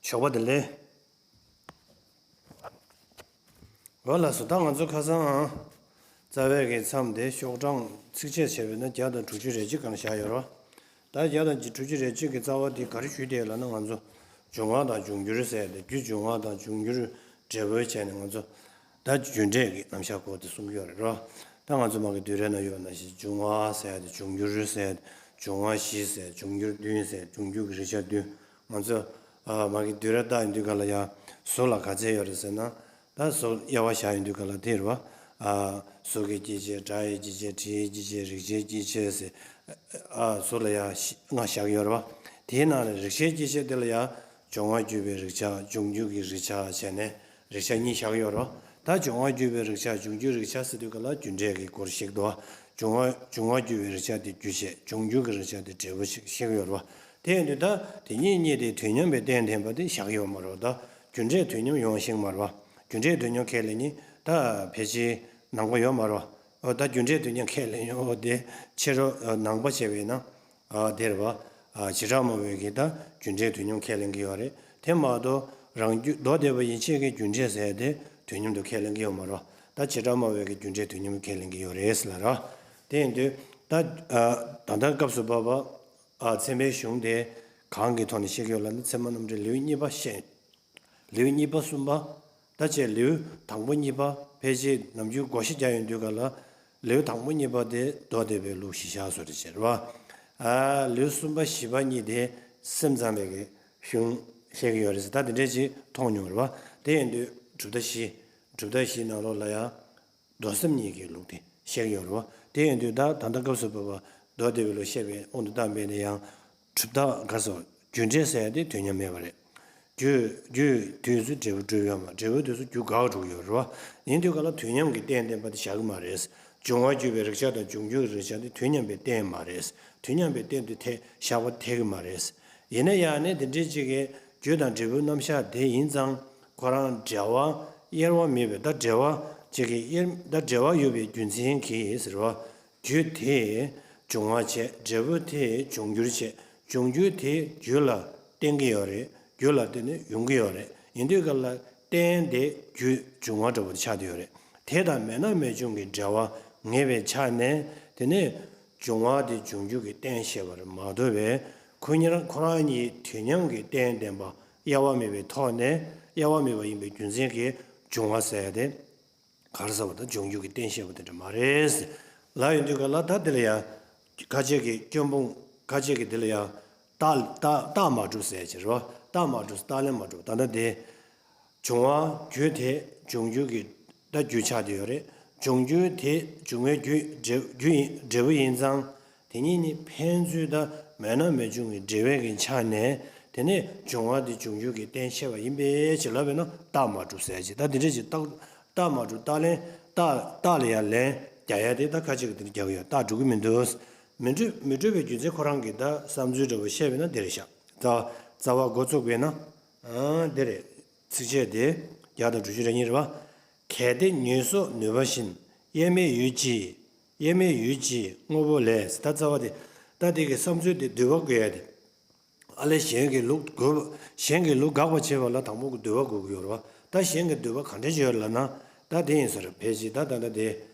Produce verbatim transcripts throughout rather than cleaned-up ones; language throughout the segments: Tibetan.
ཞོགས་པ་བདེ་ལེགས། འོ་ལགས་སོ། ད་ང་ཚོ་ཁ་སང་རྩ་བའི་གི་མཚམས་དེ་ཤོག་གྲངས་ཚིགས་བཅད་བྱས་པས་ན་བརྒྱ་དང་དྲུག་ཅུ་རེ་གཅིག་གང་བཞག་ཡོད་རེད་བ། ད་བརྒྱ་དང་དྲུག་ཅུ་རེ་གཅིག་གི་རྩ་བ་དེ་ག་རེ་ཞུས་བསྡད་ལབ་ན། ང་ཚོ་འབྱུང་བ་དང་འབྱུང་འགྱུར་ཟེར་ཏེ། རྒྱུ་འབྱུང་བ་དང་འབྱུང་འགྱུར་འབྲས་བུ་བྱས་ནས་ང་ཚོ་ད་རྒྱུ་འབྲས་ཀྱི་རྣམ་གཞག་སྐོར་དེ་གསུང་གི་ཡོད་རེད་རོ། ད་ང་ཚོ་མ་གི་དུས་རབས་ནང་ཡོད་ནང་བཞིན་འབྱུང་བ་ཟེར་ཏེ་འབྱུང་འགྱུར་ཟེར་ཏེ་འབྱུང་བ་བཞི་ཟེར་འབྱུང་འགྱུར་བདུན་ཟེར་འབྱུང་འགྱུར་གྱི་རིགས་ཆ་བདུན། ང་ཚོ་ཨ་མ་གི་དུས་རབས་ལྟ་ཡོང་དུས་ག་ལ་ཡ་གཟུགས་ལ་ག་ཚད་ཡོད་རེད་ཟེར་ན། ད་གཟུགས་དབྱེ་བ་བཞག་ཡོང་དུས་ག་ལ་དེ་རེད་བ། ཨ་གཟུགས་ཀྱི་སྐྱེ་མཆེད། སྒྲ་ཡི་སྐྱེ་མཆེད། དྲི་ཡི་སྐྱེ་མཆེད། རེག་བྱའི་སྐྱེ་མཆེད་ཟེར། ཨ་གཟུགས་ལ་ཡ་ལྔ་བཞག་ཡོད་རེད་བ། དེའི་ནང་ནས་རེག་བྱའི་སྐྱེ་མཆེད་དེ་ལ་ཡ་འབྱུང་བ་བརྒྱུད་པའི་རེག་བྱ། འབྱུང་འགྱུར་གྱི་རེག་བྱ་བྱས་ནས་རེག་བྱ་གཉིས་བཞག་ཡོད་རེད་བ། ད་འབྱུང་བ་བརྒྱུད་པའི་རེག་བྱ། འབྱུང་འགྱུར་རེག་བྱ་ཟེར་དུས་ག་ལ་རྒྱུ་འབྲས་ཀྱི་སྐོར་བཤད་འདུག་བ། འབྱུང་བ་འབྱུང་བ་བརྒྱུད་པའི་རེག་བྱ་དེ་རྒྱུ་བཤད། འབྱུང་འགྱུར་གྱི་རེག་བྱ་དེ་འབྲས་བུ་བཤད་ཡོད་རེད་བ། དེ་ཡིན་དུས་ད་དེ་གཉིས་གཉིས་དེ་དུས་མཉམ་པའི་རྟེན་བརྟེན་པ་དེ་བཞག་ཡོད་མ་རེད་བ། ད་རྒྱུ་འབྲས་དུས་མཉམ་ཡོང་ཤེས་མ་རེད་བ། རྒྱུ་འབྲས་དུས་མཉམ་ཁས་ལེན་ནི་ད་ཕལ་ཆེར་ནང་པ་ཡོད་མ་རེད་བ། འོ་ད་རྒྱུ་འབྲས་དུས་མཉམ་ཁས་ལེན་ཡོང་བ་དེ་ཕྱི་རོལ་ནང་པ་བྱས་པས་ན། ཨ་དེ་རེད་བ། ཨ་བྱེ་བྲག་སྨྲ་བས་ཀྱིས་ད་རྒྱུ་འབྲས་དུས་མཉམ་ཁས་ལེན་གྱི་ཡོད་རེད། དེ་མ་གཏོགས་རང་རྒྱུད་མདོ་སྡེ་པ་ཡན་ཆད་ཀྱི་རྒྱུ་འབྲས་ཟེར་དེ་དུས་མཉམ་དུ་ཁས་ལེན་གྱི་ཡོད་མ་རེད་བ། ད་བྱེ་བྲག་སྨྲ་བས་ཀྱིས་རྒྱུ་འབྲས་དུས་མཉམ་ཁས་ལེན་གྱི་ཡོད་རེད་ཟེར་ལབ་ར། དེ་ཡིན་དུས་ད་ཨ་ད་ལྟ་སྐབས་སུ་བབ་པ་ཨ་ཚད་མའི་གཞུང་དེ་གང་གི་ཐོག་ནས་བཤད་ཀྱི་ཡོད་ལབ་ན། ཚད་མ་རྣམ་འགྲེལ་ལེའུ་གཉིས་པ་བཤད། ལེའུ་གཉིས་པ་གསུམ་པ། ད་ཅེས་ལེའུ་དང་པོ་གཉིས་པ་ཕལ་ཆེར་ནམ་རྒྱུན་བགོ་བཤའ་རྒྱག་ཡོང་དུས་ག་ལ། ལེའུ་དང་པོ་གཉིས་པ་དེ་མདོ་སྡེ་པའི་ལུགས་གཞི་བཞག་བཟོ་འདྲ་བྱས་རེད་བ། ཨ་ལེའུ་གསུམ་པ་བཞི་པ་གཉིས་དེ་སེམས་ཙམ་པའི་གི་གཞུང་བཤད་ཀྱི་ཡོད་རེད་ཟེར། ད་དེ་འདྲས་ཅིག་མཐོང་མྱོང་རེད་བ། དེ་ཡིན་དུས་གྲུབ་མཐའ་བཞི། གྲུབ་མཐའ་བཞིའི་ནང་ལོགས་ལ་ཡང་མདོ་སེམས་གཉིས་ཀྱི་ལུགས་དེ་བཤད་ཀྱི་ཡོད་རེད་བ། དེ་ཡིན་དུས་ད་ད་ལྟ་སྐབས་སུ་བབ་པ་མདོ་སྡེ་པའི་ལུགས་བཤད་པའི་དབང་དུ་བཏང་བས་ན་ཡང་། གྲུབ་མཐའ་ག་རེ་ཟེར། རྒྱུ་འབྲས་ཟེར་ཡ་དེ་དུས་མཉམ་མེད་པ་རེད། རྒྱུ་རྒྱུ་དུས་སུ་འབྲས་བུ་གྲུབ་ཡོད་མ། འབྲས་བུ་དུས་སུ་རྒྱུ་འགག་འགྲོ་གི་ཡོད་རེད་བ། ཡིན་དུས་ག་ལ་དུས་མཉམ་གྱི་རྟེན་བརྟེན་པ་དེ་བཞག་གི་མ་རེད། འབྱུང་བ་བརྒྱུད་པའི་རེག་བྱ་དང་འབྱུང་འགྱུར་གྱི་རེག་བྱ་དེ་དུས་མཉམ་པའི་རྟེན་མ་རེད། དུས་མཉམ་པའི་རྟེན་དུ་ཐེ་བཞག་པ་ཐེ་གི་མ་རེད། ཡིན་ན་ཡང་ནི་དེ་འདྲའི་ཅིག་གི་རྒྱུ་དང་འབྲས་བུའི་རྣམ་གཞག་དེ་ཡིན་ཙང་ཁོ་རང་འབྲེལ་བ་དབྱེར་བ་མེད་པའི། ད་འབྲེལ་བ་ཅིག་གི་དབྱེར། ད་འབྲེལ་བ་ཡོད་པའི་རྒྱུ་མཚན་གྱིས་ཟེར་བ། རྒྱུ་དེས་འབྱུང་བ་བྱས། འབྲས་བུ་དེས་འབྱུང་འགྱུར་བྱས། འབྱུང་འགྱུར་དེས་རྒྱུ་ལ་བརྟེན་གྱི་ཡོད་རེད། རྒྱུ་ལ་བརྟེན་ནས་ཡོང་གི་ཡོད་རེད། ཡིན་དུས་ག་ལ་རྟེན་དེ་རྒྱུ་འབྱུང་བ་འདྲ་བོ་ཆགས་བསྡད་ཡོད་རེད། དེ་དང་མེད་ན་མེད་བྱུང་གི་འབྲེལ་བ་ངེས་པའི་ཆ་ནས། དེ་ནས་འབྱུང་བ་དེ་འབྱུང་འགྱུར་གྱི་རྟེན་བཤད་པར་མ་དོར་བས། ཁོ་གཉིས་རང་ཁོ་རང་གཉིས་དུས་མཉམ་གྱི་རྟེན་བརྟེན་པ་དབྱེ་བ་མེད་པའི་ཐོག་ནས། དབྱེ་བ་མེད་པ་ཡིན་པའི་རྒྱུ་མཚན་གྱིས་འབྱུང་བ་ཟེར་ཡ་དེ་ག་རེ་ཟེར་བ་དང་། འབྱུང་འགྱུར་གྱི་རྟེན་བཤད་པ་དེ་འདྲ་མ་རེད་ལབ་ཡོང་དུས་ག་ལ། ད་དེ་ལ་ཡང་ཁ་ཅིག་གིས་སྐྱོན་སྤོང་། ཁ་ཅིག་གིས་དེ་ལ་ཡང་རྟགས་རྟགས་རྟགས་མ་གྲུབ་ཟེར་གྱི་རེད་བ། རྟགས་མ་གྲུབ། རྟགས་ལན་མ་གྲུབ། ད་ལྟ་དེ་འབྱུང་བ་རྒྱུ་དེ་འབྱུང་འགྱུར་གྱི་ད་རྒྱུ་ཆགས་བསྡད་ཡོད་རེད། འབྱུང་འགྱུར་དེ་འབྱུང་བའི་རྒྱུ་འབྲས་རྒྱུ་ཡིན། འབྲས་བུ་ཡིན་ཙང་། དེ་གཉིས་ནི་ཕན་ཚུན་ད་མེད་ན་མེད་བྱུང་གི་འབྲེལ་བའི་གི་ཆ་ནས། དེ་ནས་འབྱུང་བ་དེ་འབྱུང་འགྱུར་གྱི་རྟེན་བཤད་པ་ཡིན་པས་ཅེས་ལབ་པས་ན་རྟགས་མ་གྲུབ་ཟེར་གྱི། ད་དེ་འདྲ་ཅིག་རྟགས་རྟགས་མ་གྲུབ། རྟགས་ལན། རྟགས་རྟགས་ལ་ཡང་ལན་རྒྱག་ཡ་དེ་ད་ཁ་ཅིག་གིས་དེ་འདྲ་རྒྱག་གི་ཡོད། རྟགས་གྲུབ་ཀྱི་མི་འདུག། མི་འགྲུབ། མི་འགྲུབ་པའི་རྒྱུ་མཚན་ཁོ་རང་གི་ད་བསམ་ཚུལ་འདྲ་བོ་བཤད་པས་ན་དེ་རེད་ཤག། ད་རྩ་བ་འགོ་བཙུགས་པས་ན། ཨ་དེ་རེད། ཚིགས་བཅད་དེ་བརྒྱ་དང་དྲུག་ཅུ་རེ་གཉིས་རེད་བ། གལ་ཏེ་ཉེས་སོགས་ནུས་པ་བཞིན། དབྱེར་མེད་ཡུལ་གྱི། དབྱེར་མེད་ཡུལ་གྱི་དངོས་པོ་ལས། ད་རྩ་བ་དེ། ད་དེ་གི་བསམ་ཚུལ་དེ་འདུལ་བ་དགོས་ཡ་དེ། ཨ་ལས་གཞན་གྱི་ལུགས་དགོས་པ། གཞན་གྱི་ལུགས་དགག་པ་བྱེད་པ་ལ་དང་པོ་གི་འདུལ་བ་དགོས་ཀྱི་ཡོད་རེད་བ། ད་གཞན་གྱི་འདུལ་བ་ག་འདྲ་ཅིག་ཡོད་ལབ་ན། ད་དེ་ཡིན་ས་རེད། ཕལ་ཆེར་ད་ད་ལྟ་དེ།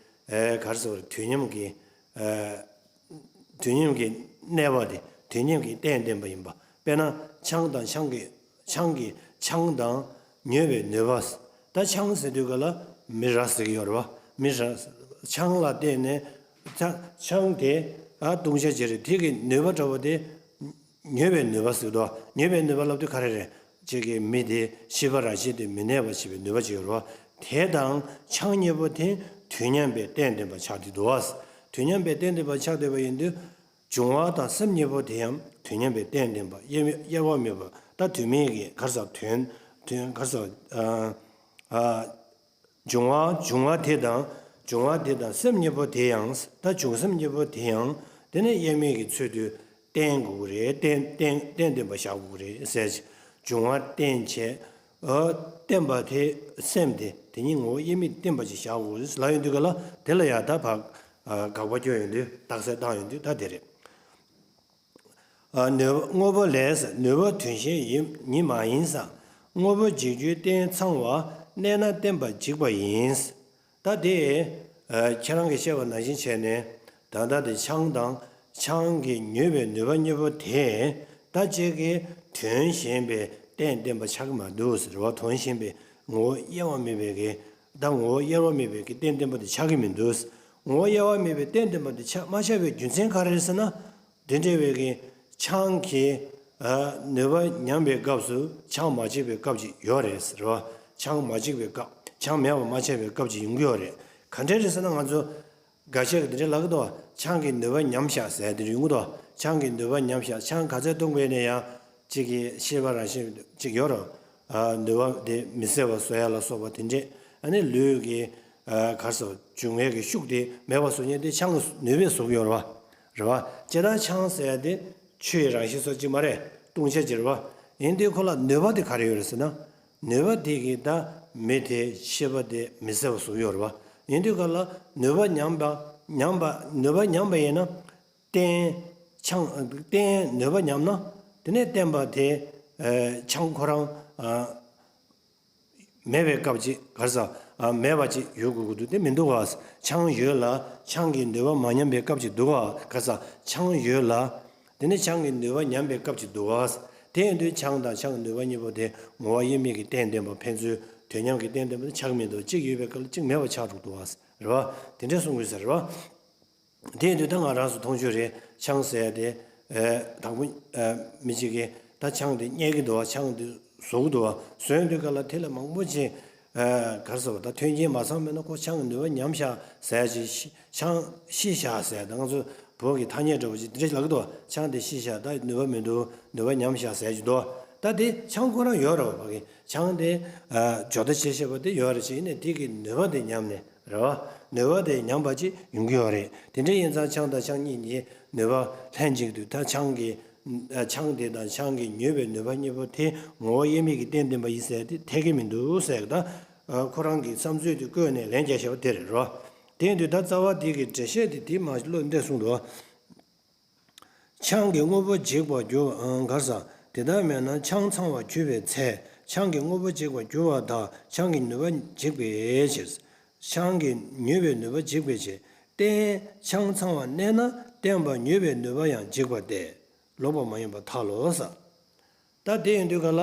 ཨེ་ག་རེ་ཟེར་བ་རེད། དུས་མཉམ་གྱི། ཨེ། དུས་མཉམ་གྱི་གནས་པ་དེ་དུས་མཉམ་གྱི་རྟེན་བརྟེན་པ་ཡིན་པ། དཔེར་ན་ཆང་དང་ཆང་གི། ཆང་གི། ཆང་དང་ཉོས་པའི་ནུས་པ། ད་ཆང་ཟེར་དུས་ག་ལ་མི་རག་ཟེར་གྱི་ཡོད་རེད་བ། མི་རག། ཆང་ལ་བརྟེན་ནས། ཆ་ཆང་དེ་ཨ་བཏུང་བྱ་ཅིག་རེད། དེ་གི་ནུས་པ་འདྲ་བོ་དེ། ཉོས་པའི་ནུས་པ་ཟེར་དོ། ཉོས་པའི་ནུས་པ་ལབ་དུས་ག་རེ་རེད། ཅིག་གི་མི་དེ་ཤི་བ་རང་བཞིན་དུ་མི་གནས་པ་བྱེད་པའི་ནུས་པ་ཅིག་ཡོད་རེད་བ། དེ་དང་ཆང་གཉིས་པོ་དེ་དུས་མཉམ་པའི་རྟེན་བརྟེན་པ་ཆགས་བསྡད་འདུག་བ། དུས་མཉམ་པའི་རྟེན་བརྟེན་པ་ཆགས་བསྡད་པ་ཡིན་དུས། འབྱུང་བ་དང་སེམས་གཉིས་པོ་དེ་ཡང་དུས་མཉམ་པའི་རྟེན་བརྟེན་པ། དབྱེར་དབྱེར་བ་མེད་པ། ད་དུས་མིན་གྱི་ག་རེ་ཟེར། དོན་དོན་ག་རེ་ཟེར། ཨ་ཨ། འབྱུང་བ། འབྱུང་བ་དེ་དང་། འབྱུང་བ་དེ་དང་སེམས་གཉིས་པོ་དེ་ཡང་། ད་བྱུང་སེམས་གཉིས་པོ་དེ་ཡང་། དེ་ནི་དབྱེར་མེད་ཀྱི་ཚུལ་དུ་བརྟེན་དགོས་ཀྱི་རེད། རྟེན་རྟེན་རྟེན་བརྟེན་པ་བཞག་དགོས་ཀྱི་རེད་ཟེར། འབྱུང་བ་རྟེན་བྱས། ཨ་བརྟེན་པ་དེ་སེམས་དེ། དེ་གཉིས་ངོ་བོ་དབྱེར་མེད་བརྟེན་པ་ཅིག་བཞག་དགོས་ཀྱི་རེད་ལབ་ཡོང་དུས་ག་ལ། དེ་ལ་ཡང་ད་ཕར་ཨ་དགག་པ་སྐྱོན་ཡོང་དུས། རྟགས་གསལ་བཏང་ཡོང་དུས་ད་དེ་རེད། ཨ་ནུས་པ་དངོས་པོ་ལས་ནུས་པ་དོན་གཞན་ཡིན་ཉིད་མ་ཡིན་ས། དངོས་པོ་འཇིག་རྒྱུའི་རྟེན་ཚང་བ་གནས་ན་བརྟེན་པ་འཇིག་པ་ཡིན། ད་དེ་ཨ་ཁྱེད་རང་གིས་བཤད་པ་ནང་བཞིན་བྱས་ནས། ད་ལྟ་དེ་ཆང་དང་ཆང་གིས་མྱོས་པའི་ནུས་པ་གཉིས་པོ་དེ་ད་ཅིག་གི་དོན་གཞན་པའི་རྟེན་བརྟེན་པ་ཆགས་ཀྱི་མི་འདུག་ཟེར་བ། དོན་གཞན་པའི་ངོ་བོ་དབྱེ་བ་མེད་པའི་གི། ད་ངོ་བོ་དབྱེ་བ་མེད་པའི་གི་རྟེན་བརྟེན་པ་དེ་ཆགས་ཀྱི་མི་འདུག། ངོ་བོ་དབྱེ་བ་མེད་པའི་རྟེན་བརྟེན་པ་དེ་ཆགས་མ་ཆགས་པའི་རྒྱུ་མཚན་ག་རེ་རེད་ཟེར་ན། དེ་འདྲ་བའི་གི་ཆང་གི་ཨ་ནུས་པ་ཉམས་པའི་སྐབས་སུ་ཆང་མ་འཇིག་པའི་སྐབས་ཅིག་ཡོད་རེད་ཟེར་བ། ཆང་མ་འཇིག་པའི་སྐབས། ཆང་མེད་པ་མ་ཆགས་པའི་སྐབས་ཅིག་ཡོང་གི་ཡོད་རེད། ག་འདྲ་རེད་ཟེར་ན། ང་ཚོ་འགའ་ཤས་ཀྱིས་དེ་འདྲ་ལབ་ཀྱི་འདུག་བ། ཆང་གིས་ནུས་པ་ཉམས་ཤག་ཟེར་དེ་འདྲ་ཡོང་གི་འདུག། ཆང་གིས་ནུས་པ་ཉམས་ཤག། ཆང་ག་ཚད་བཏུང་བས་ནས་ཡང་ཅིག་གི་ཤེས་པ་རང་བཞིན་ཅིག་ཡོད་རེད། ཨ་ནུས་པ་དེ་མི་བཟད་པ་བཟོ་ཡ་ལ་སོགས་པ་དེ་འདྲས། ཨ་ནི་ལུས་ཀྱི་ཨ་ག་རེ་ཟེར། འབྱུང་བའི་གི་ཤུགས་དེ་མེད་པ་བཟོ་མཁན་དེ་ཆང་གི་ནུས་པས་བཟོ་གི་ཡོད་རེད་བ། རེད་བ། སྤྱིར་བཏང་ཆང་ཟེར་ཡ་དེ་ཆུ་ཡི་རང་བཞིན་བཟོ་ཅིག་མ་རེད། བཏུང་བྱ་ཅིག་རེད་བ། ཡིན་དུས་ཁོ་ལ་ནུས་པ་དེ་ག་རེ་ཡོད་རེད་ཟེར་ན། ནུས་པ་དེ་གིས་ད་མི་དེ་ཤེས་པ་དེ་མི་བཟད་པ་བཟོ་གི་ཡོད་རེད་བ། ཡིན་དུས་ག་ལ་ནུས་པ་ཉམས་པ་ཉམས་པ་ནུས་པ་ཉམས་པ་ཡིན་ན། རྟེན་ཆང་རྟེན་ནུས་པ་ཉམས་ན། དེ་ནས་བརྟེན་པ་དེ་ཨ་ཆང་ཁོ་རང་ཨ་མེད་པའི་སྐབས་ཅིག་ག་རེ་ཟ། ཨ་མེད་པ་ཅིག་ཡོད་དགོས་ཀྱི་འདུག། དེ་མི་འདུག་ག། ཆང་ཡོད་ལ་ཆང་གི་ནུས་པ་མ་ཉམས་པའི་སྐབས་ཅིག་འདུག་ག། ག་རེ་ཟ། ཆང་ཡོད་ལ། དེ་ནས་ཆང་གི་ནུས་པ་ཉམས་པའི་སྐབས་ཅིག་འདུག་ག། དེ་ཡིན་དུས་ཆང་དང་ཆང་གི་ནུས་པ་གཉིས་པོ་དེ་ངོ་བོ་དབྱེར་མེད་ཀྱི་རྟེན་བརྟེན་པ། ཕན་ཚུན་དོན་མཉམ་གྱི་རྟེན་བརྟེན་པ་དེ་ཆགས་མི་འདུག། གཅིག་ཡོད་པའི་སྐབས་ལ་གཅིག་མེད་པ་ཆགས་འགྲོ་འདུག་ག། རེད་བ། དེ་འདྲས་གསུང་དགོས་ས་རེད་བ། དེ་ཡིན་དུས་ད་ང་རང་ཚོ་མཐོང་ཆོས་རེད། ཆང་ཟེར་ཡ་དེ། ཨ་དང་པོ་ཨ་མི་གཅིག་གིས་ད་ཆང་དེ་བསྙལ་གྱི་འདུག་བ། ཆང་དེ་བཟོ་གི་འདུག་བ། བཟོས་དུས་ག་ལ་དེ་ལ་མང་པོ་ཅིག་ཨ་ག་རེ་ཟེར་བ། ད་མཐུན་རྐྱེན་མ་ཚང་མེད་ན་ཁོ་ཆང་གི་ནུས་པ་ཉམས་ཤག་ཟེར་ཡ་ཅིག། ཤི་ཆང་ཤི་ཤག་ཟེར་ཡ། ད་ང་ཚོ་བོད་ཀྱི་ཐ་སྙད་འདྲ་བོ་ཅིག་དེ་འདྲ་ཞིག་ལབ་ཀྱི་འདུག་བ། ཆང་དེ་ཤི་ཤག། ད་ནུས་པ་མི་འདུག། ནུས་པ་ཉམས་ཤག་ཟེར་ཡ་ཅིག་འདུག་བ། ད་དེ་ཆང་ཁོ་རང་ཡོད་རེད་བ། ཕ་གི་ཆང་དེ་ཨ་བཟོ་ལྟ་བྱེད་ཤེས་པ་དེ་ཡོད་རེད། ཅིག་ཡིན་ནའི་དེ་གི་ནུས་པ་དེ་ཉམས་ནས། རེད་བ། ནུས་པ་དེ་ཉམས་པ་ཅིག་ཡོང་གི་ཡོད་རེད། དེ་འདྲ་ཡིན་ཙང་ཆང་དང་ཆང་གཉིས་ཀྱི་ནུས་པ་ལྷན་ཅིག་ཏུ། ད་ཆང་གི་ཨ་ཆང་དེ་དང་ཆང་གིས་མྱོས་པའི་ནུས་པ་གཉིས་པོ་དེ་ངོ་བོ་དབྱེར་མེད་ཀྱི་རྟེན་བརྟེན་པ་ཡིན་ཟེར་དེ་འཐད་ཀྱི་མི་འདུག་ཟེར། ད་ཨ་ཁོ་རང་གི་བསམ་ཚུལ་དེ་བཀོད་ནས་ལན་བརྒྱབ་བཞག་པ་དེ་རེད། རེད་བ། དེ་ཡིན་དུས་ད་རྩ་བ་དེ་གི་འགྲེལ་བཤད་དེ་དེ་མ་བློ་འདས་གསུངས་འདུག། ཆང་གི་དངོས་པོ་འཇིག་པར་འགྱུར་བ་ག་རེ་ཟ། དེ་ལྟར་མེད་ན་ཆང་ཚང་བར་གྱུར་པའི་ཚེ། ཆང་གི་དངོས་པོ་འཇིག་པར་འགྱུར་བ་དག། ཆང་གི་ནུས་པ་འཇིག་པའི་ཕྱིར། ཆང་གིས་མྱོས་པའི་ནུས་པ་འཇིག་པའི་ཕྱིར། རྟེན་ཆང་ཚང་བར་གནས་ན་བརྟེན་པ་མྱོས་པའི་ནུས་པ་ཡང་འཇིག་པ་སྟེ། ལོག་པར་མ་ཡིན་པར་ཐལ་ལོ་ཟེར། ད་དེ་ཡིན་དུས་ག་ལ།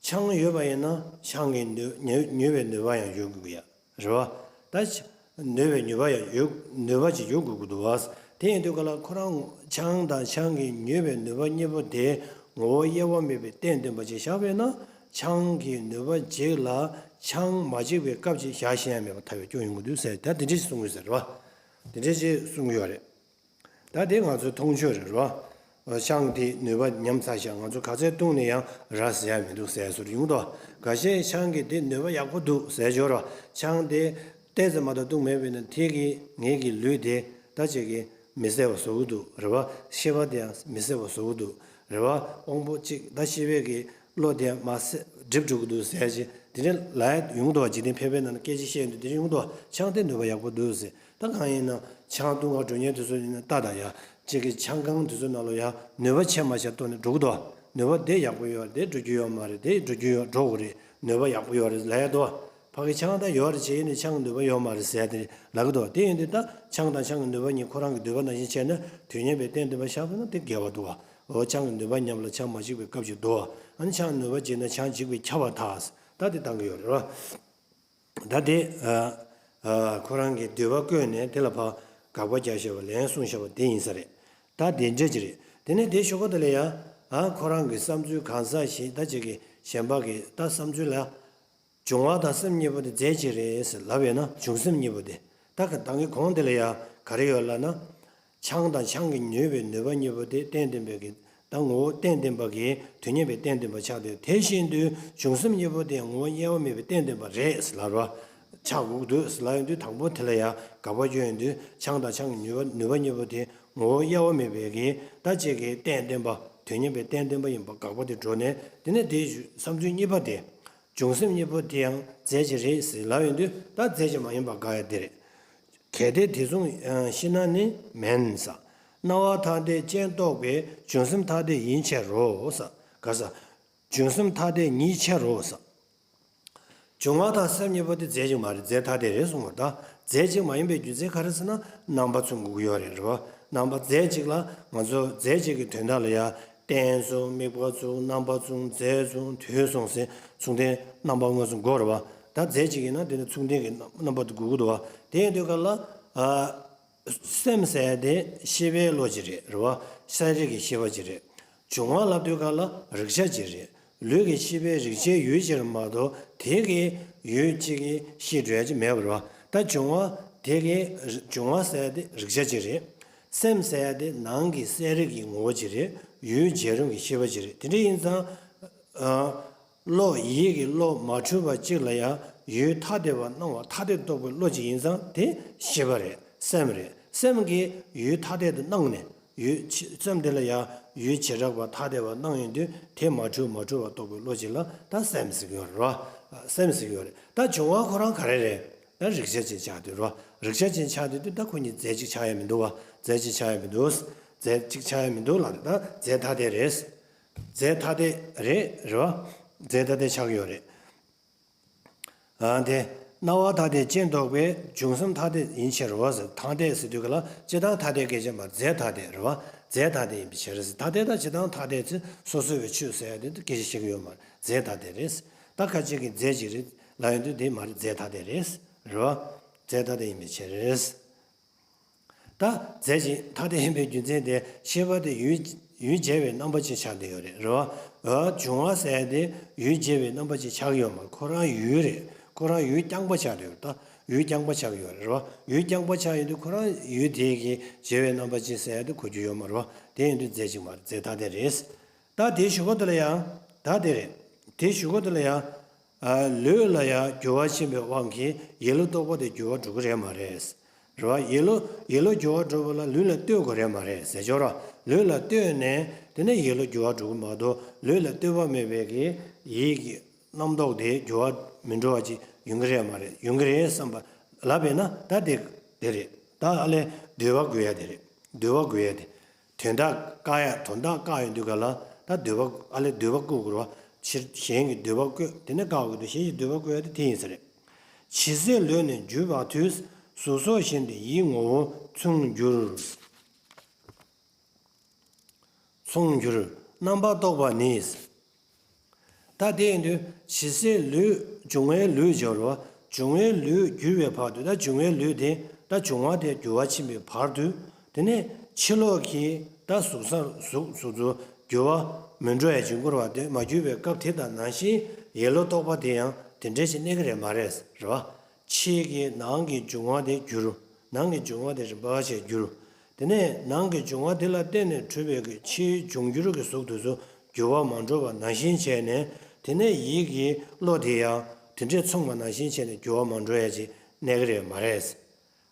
ཆང་ཡོད་པ་ཡིན་ན་ཆང་གི་ནུས་མྱོས་མྱོས་པའི་ནུས་པ་ཡང་ཡོད་དགོས་ཀྱི་ཡ། རེད་བ། ད་ཆ་མྱོས་པའི་ནུས་པ་ཡང་ཡོད། ནུས་པ་ཅིག་ཡོད་དགོས་ཀྱི་འདུག་བ། དེ་ཡིན་དུས་ག་ལ་ཁོ་རང་ཆང་དང་ཆང་གིས་མྱོས་པའི་ནུས་པ་གཉིས་པོ་དེ་ངོ་བོ་དབྱེ་བ་མེད་པའི་རྟེན་བརྟེན་པ་ཅིག་བཞག་པས་ན། ཆང་གི་ནུས་པ་འཇིག་ལ་ཆང་མ་འཇིག་པའི་སྐབས་ཅིག་བཞག་ཤེས་ཡ་མེད་པར་ཐལ་བའི་སྐྱོན་ཡོང་གི་འདུག་ཟེར། ད་དེ་འདྲ་ཞིག་གསུང་གི་ཟེར་བ། དེ་འདྲ་ཞིག་གསུང་གི་ཡོད་རེད། ད་དེ་ང་ཚོའི་མཐོང་ཆོས་རེད་རོ། ཆང་དེ་ནུས་པ་ཉམས་ཚར་ཤག། ང་ཚོ་ག་ཚད་བཏུང་ནས་ཡང་རག་ཟེར་ཡ་མི་འདུག་ཟེར་ཟུར་ཡོང་དོ། འགའ་ཤས་ཆང་གི་དེ་ནུས་པ་ཡག་པོ་འདུག་ཟེར་འཇོག་རོ། ཆང་དེ་ཏོག་ཙམ་མ་གཏོགས་བཏུང་མེད་པས་ན་དེ་གིས་ངེད་ཀྱི་ལུས་དེ་ད་ཅིག་གིས་མི་བཟད་པ་བཟོ་གི་འདུག་རེད་བ། ཤེས་པ་དེ་ཡང་མི་བཟད་པ་བཟོ་གི་འདུག་རེད་བ། དབང་པོ་གཅིག་ད་ཤེས་པའི་གི་བློ་དེ་མ་བསད་འགྲིབ་འགྲོ་གི་འདུག་ཟེར་ཅིག་དེ་འདྲ་ལབ་ཡ་ཡོང་དོ། འཇིག་རྟེན་ཕལ་པའི་ནང་ན་སྐད་ཆ་བཤད་འདུག། དེ་འདྲ་ཡོང་དོ། ཆང་དེ་ནུས་པ་ཡག་པོ་འདུག་ཟེར། ད་གང་ཡིན་ན་ཆང་བཏུང་ག་འགྲོ་མཁན་དེ་ཚོ་ཡིན་ན་ལྟ་དང་ཡ། གཅིག་གི་ཆང་ཁང་དེ་ཚོ་ནང་ལོ་ཡ་ནུས་པ་ཆེ་མ་ཆེ་བཏོན་ནས་འགྲོ་གི་འདུག། ནུས་པ་དེ་ཡག་པོ་ཡོད་རེད། དེ་འགྲོ་རྒྱུ་ཡོད་མ་རེད། དེ་འགྲོ་རྒྱུ་ཡོད་འགྲོ་དགོས་རེད། ནུས་པ་ཡག་པོ་ཡོད་རེད་ལབ་ཡ་འདུག། ཕ་གི་ཆང་ད་ཡོད་རེད་བྱས་ཡིན་ནས་ཆང་གི་ནུས་པ་ཡོད་མ་རེད་ཟེར་ཡ་དེ་ལབ་གི་འདུག། དེ་ཡིན་དུས་ད་ཆང་དང་ཆང་གི་ནུས་པ་གཉིས་ཁོ་རང་གི་འདོད་པ་ནང་བཞིན་བྱས་ན་དུས་མཉམ་པའི་རྟེན་བརྟེན་པ་བཞག་པ་ན་དེ་འགལ་བ་འདུག་བ། འོ་ཆང་གི་ནུས་པ་ཉམས་ལ་ཆང་མ་འཇིག་པའི་སྐབས་ཅིག་འདུག་བ། ཨ་ནི་ཆང་ནུས་པ་འཇིག་ན་ཆང་འཇིག་པས་ཁྱབ་པར་ཐལ། ད་དེ་བཏང་གི་ཡོད་རེད་བ། ད་དེ་ཨ་ཨ་ཁོ་རང་གི་འདོད་པ་བཀོད་ནས་དེ་ལ་ཕར་དགག་པ་རྒྱག་བཞག་པ་ལན་གསུངས་བཞག་པ་དེ་ཡིན་ས་རེད། ད་དེ་འདྲ་ཅིག་རེད། དེ་ནས་དེ་ཞོགས་པ་དེ་ལ་ཡ་ཨ་ཁོ་རང་གི་བསམ་ཚུལ་གང་ཟག་ཞིག་ད་ཅིག་གི་གཞན་པ་གི་ད་བསམ་ཚུལ་ལ། འབྱུང་བ་དང་སེམས་གཉིས་པོ་དེ་རྫས་གཅིག་རེད་ཟེར་ལབ་ཡོད་ན། འབྱུང་སེམས་གཉིས་པོ་དེ། ད་ག་ད་གིན་གོང་དེ་ལ་ཡ་ག་རེ་ཡོད་ལབ་ན། ཆང་དང་ཆང་གིས་མྱོས་པའི་ནུས་པ་གཉིས་པོ་དེ་རྟེན་བརྟེན་པའི་གི་ད་ངོ་བོ་རྟེན་བརྟེན་པ་གི་དུས་མཉམ་པའི་རྟེན་བརྟེན་པ་ཆགས་དུས། དེ་བཞིན་དུ་འབྱུང་སེམས་གཉིས་པོ་དེ་ངོ་བོ་དབྱེ་བ་མེད་པའི་རྟེན་བརྟེན་པ་རེད་ཟེར་ལབ་རོ། ཆགས་དགོས་འདུག་ཟེར་ལབ་ཡོང་དུས། དང་པོ་དེ་ལ་ཡ་དགག་པ་བརྗོད་ཡོང་དུས། ཆང་དང་ཆང་གི་ནུས་པ་ནུས་པ་གཉིས་པོ་དེ་ངོ་བོ་དབྱེ་བ་མེད་པའི་གི་ད་ཅིག་གི་རྟེན་བརྟེན་པ། དུས་མཉམ་པའི་རྟེན་བརྟེན་པ་ཡིན་པ་དགག་པ་དེ་འགྲོ་ནས། དེ་ནས་དེའི་བསམ་ཚུལ་གཉིས་པ་དེ། འབྱུང་སེམས་གཉིས་པོ་དེ་ཡང་རྫས་གཅིག་རེད་ཟེར་ལབ་ཡོང་དུས། ད་རྫས་གཅིག་མ་ཡིན་པ་དགག་ཡ་དེ་རེད། གལ་ཏེ་དེ་མཚུངས་ཤེ་ན་ནི་མེན་ས། སྣང་བ་ཐ་དད་ཅན་རྟོགས་པའི་འབྱུང་སེམས་ཐ་དད་ཡིན་ཕྱིར་རོ། ས། ག་ས། འབྱུང་སེམས་ཐ་དད་ཉིད་ཕྱིར་རོ། ས། འབྱུང་བ་དང་སེམས་གཉིས་པོ་དེ་རྫས་གཅིག་མ་རེད། རྫས་ཐ་དད་རེད་གསུངས་པ་རེད། ད་རྫས་གཅིག་མ་ཡིན་པའི་རྒྱུ་མཚན་ག་རེ་ཟེར་ན། རྣམ་པ་མཚུངས་དགོས་ཀྱི་ཡོད་རེད། རེད་བ། རྣམ་པ་རྫས་གཅིག་ལ་ང་ཚོ་རྫས་གཅིག་གི་དོན་དག་ལ་ཡ། རྟེན་མཚུངས། དམིགས་པ་མཚུངས། རྣམ་པ་མཚུངས། རྫས་མཚུངས། དུས་མཚུངས་ཟེར་མཚུངས་ལྡན་རྣམ་པ་མངོན་སུམ་དགོས་རེད་བ། ད་རྫས་གཅིག་ཡིན་ན་དེ་ནི་མཚུངས་ལྡན་གྱི་རྣམ་པ་དེ་དགོས་ཀྱི་འདུག་བ། དེ་ཡིན་དུས་ག་ལ། ཨ། སེམས་ཟེར་ཡ་དེ་ཤེས་པའི་བློ་གཅིག་རེད། རེད་བ། སེམས་རིག་གི་ཤེས་པ་གཅིག་རེད། འབྱུང་བ་ལབ་དུས་ག་ལ་རིག་བྱ་གཅིག་རེད། ལུས་ཀྱི་ཤེས་པའི་རིག་བྱའི་ཡུལ་གཅིག་རེད་མ་གཏོགས་དེ་གི་ཡུལ་གཅིག་གི་ཤེས་འགྲོ་ཡ་གཅིག་མེད་པ་རེད་བ། ད་འབྱུང་བ་དེ་གི་འབྱུང་བ་ཟེར་ཡ་དེ་རིག་བྱ་གཅིག་རེད། སེམས་ཟེར་ཡ་དེ་ནང་གི་སེམས་རིག་གི་ངོ་བོ་གཅིག་རེད། ཡུལ་བྱེད་རུང་གི་ཤེས་པ་གཅིག་རེད། དེ་འདྲ་ཡིན་ཙང་། ཨ། བློ་ཡིད་ཀྱི་བློ་མ་འཁྲུལ་བ་གཅིག་ལ་ཡང་ཡུལ་ཐ་དད་པར་སྣང་བ་ཐ་དད་རྟོགས་པའི་བློ་གཅིག་ཡིན་ཙང་དེ་ཤེས་པ་རེད། སེམས་རེད། སེམས་ཀྱིས་ཡུལ་ཐ་དད་དུ་སྣང་ནས་ཡུལ་ཕྱི་སེམས་དེ་ལ་ཡང་ཡུལ་བྱེ་བྲག་པ་ཐ་དད་པར་སྣང་ཡོང་དུས་དེ་མ་འཁྲུལ་མ་འཁྲུལ་བ་རྟོགས་པའི་བློ་གཅིག་ལ་ད་སེམས་ཟེར་གྱི་ཡོད་རེད་བ། སེམས་ཟེར་གྱི་ཡོད་རེད། ད་འབྱུང་བ་ཁོ་རང་ག་རེ་རེད། ད་རིག་བྱ་ཅན་ཆགས་དུས་རེད་བ། རིག་བྱ་ཅན་ཆགས་དུས་དུས་ད་ཁོ་གཉིས་རྫས་གཅིག་ཆགས་ཡ་མི་འདུག་བ། རྫས་གཅིག་ཆགས་ཡ་མི་འདུག་རྫས་གཅིག་ཆགས་ཡ་མི་འདུག་ལ། ད་རྫས་ཐ་དད་རེད། རྫས་ཐ་དད་རེད། རེད་བ། རྫས་ཐ་དད་ཆགས་ཀྱི་ཡོད་རེད། ཨ། དེ་སྣང་བ་ཐ་དད་ཅན་རྟོགས་པའི་འབྱུང་སེམས་ཐ་དད་ཡིན་ཕྱིར་རོ། ཟེར། ཐ་དད་ཟེར་དུས་ག་ལ་སྤྱིར་བཏང་ཐ་དད་སྐད་ཆ་མ། རྫས་ཐ་དད་རེད་བ། རྫས་ཐ་དད་ཡིན་པའི་ཕྱིར་ཟེར། ཐ་དད་དང་སྤྱིར་བཏང་ཐ་དད་ཚེ་སོ་སོ་བའི་ཆོས་ཟེར་ཡ་དེ་སྐད་ཆ་བཤད་ཀྱི་ཡོད་མ་རེད། རྫས་ཐ་དད་རེད། ད་ཁ་ཅིག་གིས་རྫས་གཅིག་རེད་ལབ་ཡོང་དུས་དེ་མ་རེད། རྫས་ཐ་དད་རེད། རེད་བ། རྫས་ཐ་དད་ཡིན་པའི་ཕྱིར། ད་རྫས་གཅིག་ཐ་དད་ཡིན་པའི་རྒྱུ་མཚན་དེ་ཤེས་པ་དེ་ཡུལ་ཡུལ་བྱེད་པའི་རྣམ་པ་ཅན་ཆགས་བསྡད་ཡོད་རེད། རེད་བ། འབྱུང་བ་ཟེར་ཡ་དེ་ཡུལ་བྱེད་པའི་རྣམ་པ་ཅན་ཆགས་ཡོད་མ་རེད། ཁོ་རང་ཡུལ་རེད། ཁོ་རང་ཡུལ་རྐྱང་པ་ཆགས་བསྡད་ཡོད་རེད། ད་ཡུལ་རྐྱང་པ་ཆགས་ཡོད་རེད། རེད་བ། ཡུལ་རྐྱང་པ་ཆགས་ཡོད་དུས་ཁོ་རང་ཡུལ་དེ་གི་བྱེད་པའི་རྣམ་པ་ཅན་ཟེར་ཡ་དེ་གོ་རྒྱུ་ཡོད་མ་རེད་བ། དེ་ཡིན་དུས་རྫས་གཅིག་མ་རེད། རྫས་ཐ་དད་རེད། ད་དེའི་གཞུག་གུ་དེ་ལ་ཡང་། ད་དེ་རེད། དེའི་གཞུག་གུ་དེ་ལ་ཡང་། ཨ། ལུས་ལ་ཡང་འགྱུར་བ་ཕྱིན་པའི་དབང་གིས་ཡིད་བློ་རྟོག་པ་དེ་འགྱུར་བ་འགྲོ་གི་རེད་མ་རེད། རེད་བ། ཡིད་བློ་ཡིད་བློ་འགྱུར་བ་འགྲོ་བ་ལ་ལུས་ལ་ལྟོས་དགོས་རེད་མ་རེད་ཟེར་ཆོག་ར། ལུས་ལ་ལྟོས་ནས་དེ་ནས་ཡིད་བློ་འགྱུར་བ་འགྲོ་གི་མ་གཏོགས་ལུས་ལ་ལྟོས་པ་མེད་པའི་གི་ཡིད་ཀྱི་རྣམ་རྟོག་དེ་འགྱུར་བ་མི་འགྲོ་བ་ཅིག་ཡོང་གི་རེད་མ་རེད། ཡོང་གི་རེད་བསམ་པ་ལབ་པས་ན་ད་དེ་དེ་རེད། ད་ཨ་ལས་འདུལ་བ་དགོས་ཡ་དེ་རེད། འདུལ་བ་དགོས་ཡ་དེ། དོན་དག་བཀག་ཡ། དོན་དག་བཀག་ཡོང་དུས་ག་ལ་ད་འདུལ་བ་ཨ་ལས་འདུལ་བ་བཀོད་དགོས་རེད་བ། ཕྱིར་གཞན་གྱི་འདུལ་བ་བཀོད། དེ་ནས་བཀག་དགོས་དུས་གཞན་གྱི་འདུལ་བ་བཀོད་ཡ་དེ་དེ་ཡིན་ས་རེད། ཇི་སྲིད་ལུས་ནི་འགྱུར་བའི་དུས། གཟུགས་སོགས་བཞིན་དུ་ཡིད་ངོ་བོ་མཚུངས་འགྱུར། མཚུངས་འགྱུར་རྣམ་པར་རྟོག་པ་ནི། ད་དེ་ཡིན་དུས་ཇི་སྲིད་ལུས། འབྱུང་བའི་ལུས་སྦྱོར་བ། འབྱུང་བའི་ལུས་འགྱུར་བའི་བར་དུ། ད་འབྱུང་བའི་ལུས་དེ་ད་འབྱུང་བ་དེ་འགྱུར་བ་ཕྱིན་པའི་བར་དུ། དེ་ནས་ཕྱི་ལོགས་ཀྱི་ད་གཟུགས་སམ་གཟུགས་གཟུགས་ཚོ་འགྱུར་བ་མི་འགྲོ་ཡ་ཅིག་འགྱུར་བ་དེ་མ་གྱུར་པའི་སྐབས་དེ་དང་ནང་བཞིན་ཡིད་བློ་རྟོག་པ་དེ་ཡང་དེ་འདྲ་ཞིག་གནས་ཀྱི་རེད་མ་རེད། རེད་བ། ཕྱིའི་གི་ནང་གི་འབྱུང་བ་དེ་འགྱུར། ནང་གི་འབྱུང་བ་དེ་རིམ་པ་བྱས་འགྱུར། དེ་ནས་ནང་གི་འབྱུང་བ་དེ་ལ་བརྟེན་ནས་གྲུབ་པའི་གི་ཕྱིའི་འབྱུང་འགྱུར་གྱི་གཟུགས་དེ་ཚོ་འགྱུར་བ་མ་འགྲོ་བ་ནང་བཞིན་བྱས་ནས། དེ་ནས་ཡིད་ཀྱི་བློ་དེ་ཡང་དེ་འདྲས་མཚུངས་པ་ནང་བཞིན་བྱས་ནས་འགྱུར་བ་མ་འགྲོ་ཡ་ཅིག་གནས་ཀྱི་རེད་མ་རེད།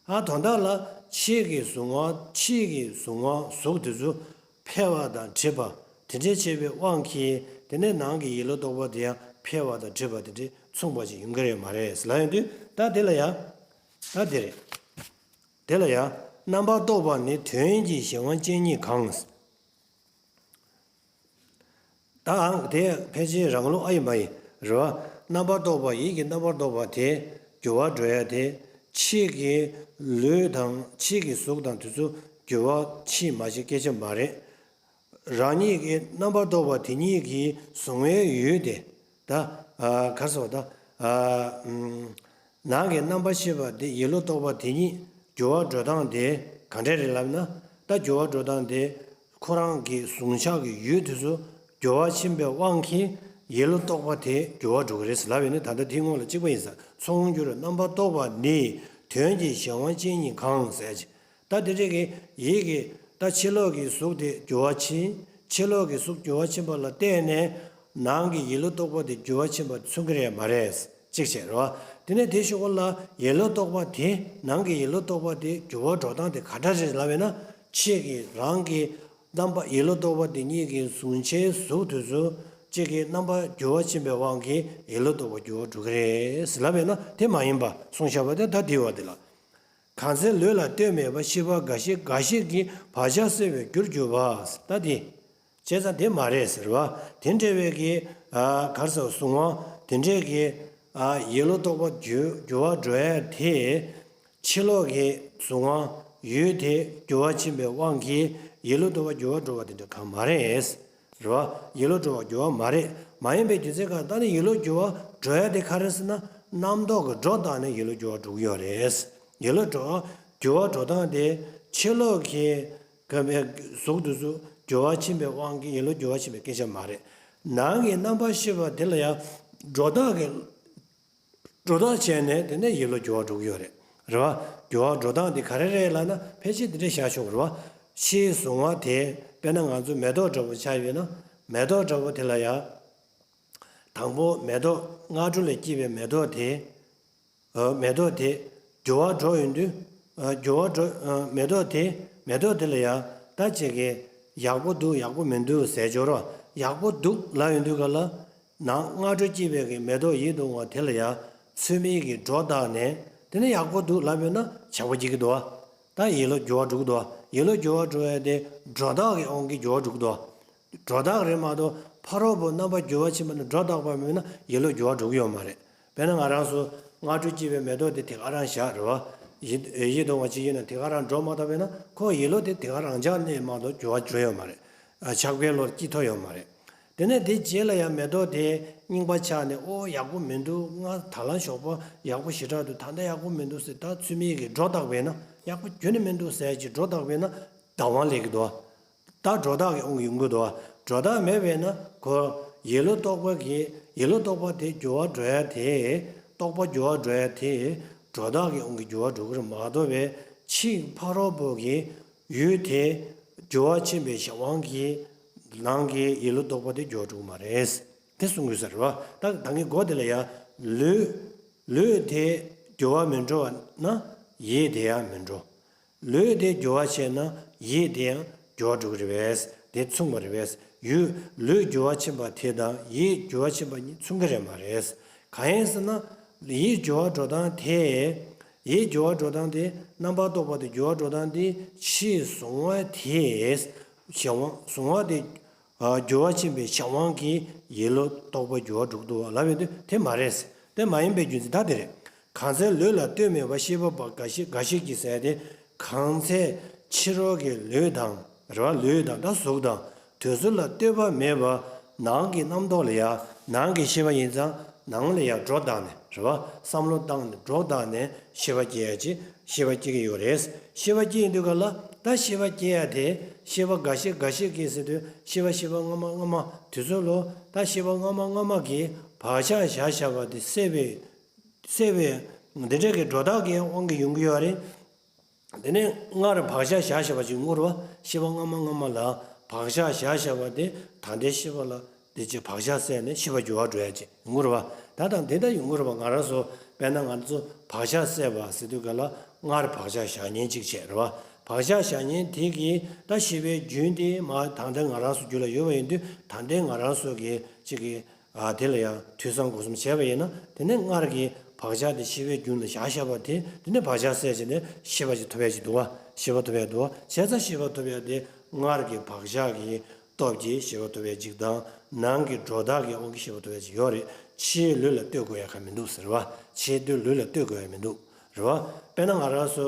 ཨ། དོན་དག་ལ་ཕྱིའི་གི་གཟུགས་དབང་། ཕྱིའི་གི་གཟུགས་དབང་གཟུགས་དེ་ཚོ་འཕེལ་བ་དང་འགྲིབ་པ་དེ་འདྲས་བྱེད་པའི་དབང་གིས་དེ་ནས་ནང་གི་ཡིད་བློ་རྟོག་པ་དེ་ཡང་འཕེལ་བ་དང་འགྲིབ་པ་དེ་འདྲས་མཚུངས་པ་ཅིག་ཡོང་གི་རེད་མ་རེད་ལབ་ཡོང་དུས། ད་དེ་ལ་ཡང་། ད་དེ་རེད། དེ་ལ་ཡང་རྣམ་པར་རྟོག་པ་ནི་དོན་གྱི་གཞན་དབང་ཅན་ཉིད་གང་། ད་དེ་ཕལ་ཆེར་རང་ལུགས་ཨ་ཡིན་མ་ཡིན། རེད་བ། རྣམ་པར་རྟོག་པ། ཡིད་ཀྱི་རྣམ་པར་རྟོག་པ་དེ་འགྱུར་བ་འགྲོ་ཡ་དེ། ཕྱིའི་གི་ལུས་དང་ཕྱིའི་གི་གཟུགས་དང་དེ་ཚོ་འགྱུར་བ་ཕྱིན་མ་ཕྱིན་སྐད་ཆ་མ་རེད། རང་ཉིད་ཀྱི་རྣམ་པར་རྟོག་པ་དེ་ཉིད་ཀྱིས་གཟུང་བའི་ཡུལ་དེ། ད། ཨ། ག་རེ་ཟེར་བ། ད། ཨ། ཨམ། ནང་གི་རྣམ་པར་ཤེས་པ་དེ། ཡིད་བློ་རྟོག་པ་དེ་ཉིད་འགྱུར་བ་འགྲོ་སྟངས་དེ་ག་འདྲ་རེད་ལབ་ན། ད་འགྱུར་བ་འགྲོ་སྟངས་དེ་ཁོ་རང་གི་གཟུང་བྱ་གི་ཡུལ་དེ་ཚོ་འགྱུར་བ་ཕྱིན་པའི་དབང་གིས་ཡིད་བློ་རྟོག་པ་དེ་འགྱུར་བ་འགྲོ་གི་རེད་ལབ་ཡོད་ནི། ད་ལྟ་དེའི་སྔོན་ལ་གཅིག་པ་ཡིན་ས། མཚུངས་འགྱུར་རྣམ་པར་རྟོག་པ་ནི་དོན་གྱི་གཞན་དབང་ཅན་ཉིད་གང་ཟེར་ཅིག་ད་དེ་འདྲ་གི་ཡིད་ཀྱི་ད་ཕྱི་ལོགས་ཀྱི་གཟུགས་དེ་འགྱུར་བ་ཕྱིན། ཕྱི་ལོགས་ཀྱི་གཟུགས་འགྱུར་བ་ཕྱིན་པ་ལ་བརྟེན་ནས་ནང་གི་ཡིད་བློ་རྟོག་པ་དེ་འགྱུར་བ་ཕྱིན་པ་མཚོན་གྱི་རེད་མ་རེད། གཅིག་བྱས་རོ། དེ་ནས་དེའི་གཞུག་གུ་ལ་ཡིད་བློ་རྟོག་པ་དེ། ནང་གི་ཡིད་བློ་རྟོག་པ་དེ་འགྱུར་བ་འགྲོ་སྟངས་དེ་ག་འདྲ་རེད་ལབ་པས་ན། ཕྱི་གི་རང་གི་རྣམ་པ། ཡིད་བློ་རྟོག་པ་དེ་ཉིད་ཀྱི་གཟུང་བྱའི་གཟུགས་དེ་ཚོ་གཅིག་གི་རྣམ་པ་འགྱུར་བ་ཕྱིན་པའི་དབང་གིས་ཡིད་བློ་རྟོག་པ་འགྱུར་བ་འགྲོ་གི་རེད་ལབ་པས་ན། དེ་མ་ཡིན་པ་གསུངས་བཞག་པ་དེ། ད་དེའི་བར་དེ་ལ། གང་ཚེ་ལུས་ལ་ལྟོས་མེད་པ། ཤེས་པ་འགའ་ཞིག་འགའ་ཞིག་གིས། བག་ཆགས་སེལ་བའི་རྒྱུར་གྱུར་པ། ད་དེ། བྱས་ཙང་དེ་མ་རེད་ཟེར་བ། དེ་འདྲ་བའི་གི། ཨ། ག་རེ་ཟེར། གཟུང་བ་དེ་འདྲའི་གི། ཨ། ཡིད་བློ་རྟོག་པ་འགྱུར་འགྱུར་བ་འགྲོ་ཡ་དེ། ཕྱི་ལོགས་ཀྱི་གཟུང་བ་ཡུལ་དེ་འགྱུར་བ་ཕྱིན་པའི་དབང་གིས་ཡིད་བློ་རྟོག་པ་འགྱུར་བ་འགྲོ་བ་དེ་འདྲ་གང་མ་རེད། རེད་བ། ཡིད་བློ་འགྲོ་བ་འགྱུར་བ་མ་རེད། མ་ཡིན་པའི་རྒྱུ་མཚན་གང་ལྟར་ནི་ཡིད་བློ་འགྱུར་བ་འགྲོ་ཡ་དེ་ག་རེ་ཟེར་ན། རྣམ་རྟོག་གི་སྒྲོ་བཏགས་ནས་ཡིད་བློ་འགྱུར་བ་འགྲོ་གི་ཡོད་རེད། ཡིད་བློ་འགྲོ་བ་འགྱུར་བ་འགྲོ་སྟངས་དེ་ཕྱི་ལོགས་ཀྱི་ག་བའི་གཟུགས་དེ་ཚོ་འགྱུར་བ་ཕྱིན་པའི་དབང་གིས་ཡིད་བློ་འགྱུར་བ་ཕྱིན་པའི་སྐད་ཆ་མ་རེད། ནང་གི་རྣམ་པར་ཤེས་པ་དེ་ལ་ཡང་སྒྲོ་བཏགས་ཀྱི་སྒྲོ་བཏགས་བྱས་ནས་དེ་ནས་ཡིད་བློ་འགྱུར་བ་འགྲོ་གི་ཡོད་རེད། རེད་བ། འགྱུར་བ་འགྲོ་སྟངས་དེ་ག་རེ་རེད་ལབ་ན། ཕལ་ཆེར་དེ་འདྲ་བཞག་ཆོག་གི་རེད་བ། ཕྱིའི་གཟུང་བ་དེ། དཔེར་ན་ང་ཚོ་མེ་ཏོག་འདྲ་པོ་ཆགས་ཡོད་ན། མེ་ཏོག་འདྲ་པོ་དེ་ལ་ཡང་། དང་པོ་མེ་ཏོག་སྔ་དྲོ་ལ་སྐྱེས་པའི་མེ་ཏོག་དེ། ཨ། མེ་ཏོག་དེ་འགྱུར་བ་འགྲོ་ཡོང་དུས། ཨ། འགྱུར་བ་འགྲོ། ཨ། མེ་ཏོག་དེ། མེ་ཏོག་དེ་ལ་ཡང་ད་ཅིག་གི་ཡག་པོ་འདུག་ཡག་པོ་མི་འདུག་ཟེར་འགྱུར་བ། ཡག་པོ་འདུག་ལབ་ཡོང་དུས་ག་ལ། ནང་སྔ་དྲོ་སྐྱེས་པའི་གི་མེ་ཏོག་ཡིད་དུ་འོང་བ་དེ་ལ་ཡང་ཚོད་མེད་ཀྱི་སྒྲོ་བཏགས་ནས། དེ་ནས་ཡག་པོ་འདུག་ལབ་ཡོང་ན་ཆགས་པ་སྐྱེ་གི་འདུག་བ། ད་ཡིད་བློ་འགྱུར་བ་འགྲོ་གི་འདུག་བ། ཡིད་བློ་འགྱུར་བ་འགྲོ་ཡ་དེ་སྒྲོ་བཏགས་ཀྱི་དབང་གིས་འགྱུར་བ་འགྲོ་གི་འདུག་བ། སྒྲོ་བཏགས་རེད་མ་གཏོགས་ཕ་རོལ་པོ་རྣམ་པར་འགྱུར་བ་ཕྱིན་པ་ནི་སྒྲོ་བཏགས་པ་མིན་ན་ཡིད་བློ་འགྱུར་བ་འགྲོ་གི་ཡོད་མ་རེད། དཔེར་ན་ང་རང་ཚོ་སྔ་དྲོ་སྐྱེས་པའི་མེ་ཏོག་དེ་དེ་ག་རང་བཞག་རེད་བ། ཡིད་ཡིད་དུ་འོང་བ་ཅིག་ཡིན་ན་དེ་ག་རང་འགྲོ་མ་ཐུབ་པས་ན། ཁོ་ཡིད་བློ་དེ་དེ་ག་རང་འཇགས་གནས་མ་གཏོགས་འགྱུར་བ་འགྲོ་ཡོད་མ་རེད། ཨ། ཆགས་པའི་བློ་སྐྱེ་ཐུབ་ཡོད་མ་རེད། དེ་ནས་དེ་རྗེས་ལ་ཡང་མེ་ཏོག་དེ་རྙིང་པ་ཆགས་ནས། ཨོ་ཡག་པོ་མི་འདུག་སྔ་ད་ལ་ཞོགས་པ་ཡག་པོ་ཞེ་དྲག་འདུག་ད་ལྟ་ཡག་པོ་མི་འདུག་ཟེར། ད་ཚོད་མེད་ཀྱི་སྒྲོ་བཏགས་པས་ན། ཡག་པོ་ཁྱོན་ནས་མི་འདུག་ཟེར་གྱི་སྒྲོ་བཏགས་པས་ན་བདག་དབང་སླེབས་ཀྱི་འདུག་ད་སྒྲོ་བཏགས་ཀྱི་དབང་གིས་ཡོང་གི་འདུག་སྒྲོ་བཏགས་མེད་པས་ན་ཁོ་ཡིད་བློ་རྟོག་པ་གི། ཡིད་བློ་རྟོག་པ་དེ་འགྱུར་བ་འགྲོ་ཡ་དེ། རྟོག་པ་འགྱུར་བ་འགྲོ་ཡ་དེ་སྒྲོ་བཏགས་ཀྱི་དབང་གིས་འགྱུར་བ་འགྲོ་གི་རེད་མ་གཏོགས་པའི་ཕྱིའི་ཕ་རོལ་པོ་གི་ཡུལ་དེ་འགྱུར་བ་ཕྱིན་པའི་གཞན་དབང་གིས་ནང་གི་ཡིད་བློ་རྟོག་པ་དེ་འགྱུར་བ་འགྲོ་གི་མ་རེད། དེ་གསུང་དགོས་ས་རེད་བ། ད་ད་གིན་གོ་དེ་ལ་ཡང་། ལུས། ལུས་དེ་འགྱུར་བ་མི་འགྲོ་བ་ན་ཡིད་དེ་ཡང་མི་འགྲོ། ལུས་དེ་འགྱུར་བ་ཆེ་ན་ཡིད་དེ་ཡང་འགྱུར་བ་འགྲོ་གི་རེད་པས། དེ་མཚུངས་པ་རེད་པས། ཡུལ། ལུས་འགྱུར་བ་ཕྱིན་པ་དེ་དང་ཡིད་འགྱུར་བ་ཕྱིན་པ་གཉིས་མཚུངས་ཀྱི་རེད་མ་རེད། གང་ཡིན་ཟེར་ན། ཡིད་འགྱུར་བ་འགྲོ་སྟངས་དེ། ཡིད་འགྱུར་བ་འགྲོ་སྟངས་དེ། རྣམ་པར་རྟོག་པ་དེ་འགྱུར་བ་འགྲོ་སྟངས་དེ། ཕྱིའི་གཟུང་བ་དེ། གཞན་དབང་གཟུང་བ་དེ། ཨ། འགྱུར་བ་ཕྱིན་པའི་གཞན་དབང་གིས་ཡིད་བློ་རྟོག་པ་འགྱུར་བ་འགྲོ་གི་འདུག་ལབ་ཡོང་དུས་དེ་མ་རེད། དེ་མ་ཡིན་པའི་རྒྱུ་མཚན་ད་དེ་རེད། གང་ཚེ་ལུས་ལ་ལྟོས་མེད་པ། ཤེས་པ་འགའ་ཞིག་འགའ་ཞིག་གིས་ཟེར་ཏེ། གང་ཚེ་ཕྱི་རོལ་གྱི་ལུས་དང་། རེད་བ། ལུས་དང་ད་གཟུགས་དང་དེ་ཚོ་ལ་ལྟོས་པ་མེད་པ། ནང་གི་རྣམ་རྟོག་ལ་ཡང་། ནང་གི་ཤེས་པ་ཡིན་ཙང་ནང་ལ་ཡང་སྒྲོ་བཏགས་ནས། རེད་བ། བསམ་བློ་བཏང་ནས་སྒྲོ་བཏགས་ནས་ཤེས་པ་སྐྱེ་ཡ་ཅིག་ཤེས་པ་སྐྱེ་གི་ཡོད་རེད། ཤེས་པ་སྐྱེ་ཡོང་དུས་ག་ལ། ད་ཤེས་པ་སྐྱེ་ཡ་དེ། ཤེས་པ་འགའ་ཞིག་འགའ་ཞིག་གིས་ཟེར་དུས། ཤེས་པ་ཤེས་པ་སྔ་མ་སྔ་མ་དེ་ཚོ་ལ། ད་ཤེས་པ་སྔ་མ་སྔ་མ་གིས་བག་ཆགས་བཞག་བཞག་པ་དེ་སད་པའི། སད་པའི་འདི་འདྲ་གི་སྒྲོ་བཏགས་ཀྱི་དབང་གིས་ཡོང་གི་ཡོད་རེད། དེ་ནས་སྔར་བག་ཆགས་བཞག་བཞག་པ་ཅིག་ཡོང་གི་རེད་བ། ཤེས་པ་སྔ་མ་སྔ་མ་ལ་བག་ཆགས་བཞག་བཞག་པ་དེ། ད་ལྟའི་ཤེས་པ་ལ་དེ་ཅིག་བག་ཆགས་སད་ནས་ཤེས་པ་འགྱུར་བ་འགྲོ་ཡ་ཅིག་ཡོང་གི་རེད་བ། ད་དང་དེ་ལྟར་ཡོང་གི་རེད་བ། ང་རང་ཚོ་དཔེར་ན་ང་ཚོ་བག་ཆགས་སད་པ་ཟེར་དུས་ག་ལ། སྔར་བག་ཆགས་བཞག་མཁན་ཅིག་བྱས་རེད་བ། བག་ཆགས་བཞག་མཁན་དེ་གིས་ད་ཤེས་པའི་རྒྱུན་དེ་མ་ད་ལྟ་ང་རང་ཚོ་རྒྱུད་ལ་ཡོད་པ་ཡིན་དུས། ད་ལྟའི་ང་རང་ཚོ་གི་ཅིག་གི། ཨ། དེ་ལ་ཡང་ཐོས་བསམ་སྒོམ་གསུམ་བྱས་པ་ཡིན་ན། དེ་ནས་སྔར་གྱི་བག་ཆགས་དེ་ཤེས་པའི་རྒྱུན་ལ་བཞག་བཞག་པ་དེ། དེ་ནས་བག་ཆགས་སད་བྱས་ནས་ཤེས་པ་ཅིག་ཐོབ་ཡ་ཅིག་འདུག་བ། ཤེས་པ་ཐོབ་ཡ་འདུག་བ། བྱས་ཙང་ཤེས་པ་ཐོབ་ཡ་དེ་སྔར་གྱི་བག་ཆགས་ཀྱི་སྟོབས་ཀྱིས་ཤེས་པ་ཐོབ་ཡ་ཅིག་དང་། ནང་གི་སྒྲོ་བཏགས་ཀྱི་དབང་གིས་ཤེས་པ་ཐོབ་ཡ་ཅིག་ཡོད་རེད། ཕྱིའི་ལུས་ལ་ལྟོས་དགོས་ཡ་གང་མི་འདུག་ཟེར་བ། ཕྱིའི་ལུས་ལ་ལྟོས་དགོས་ཡ་མི་འདུག་རེད་བ། དཔེར་ན་ང་རང་ཚོ།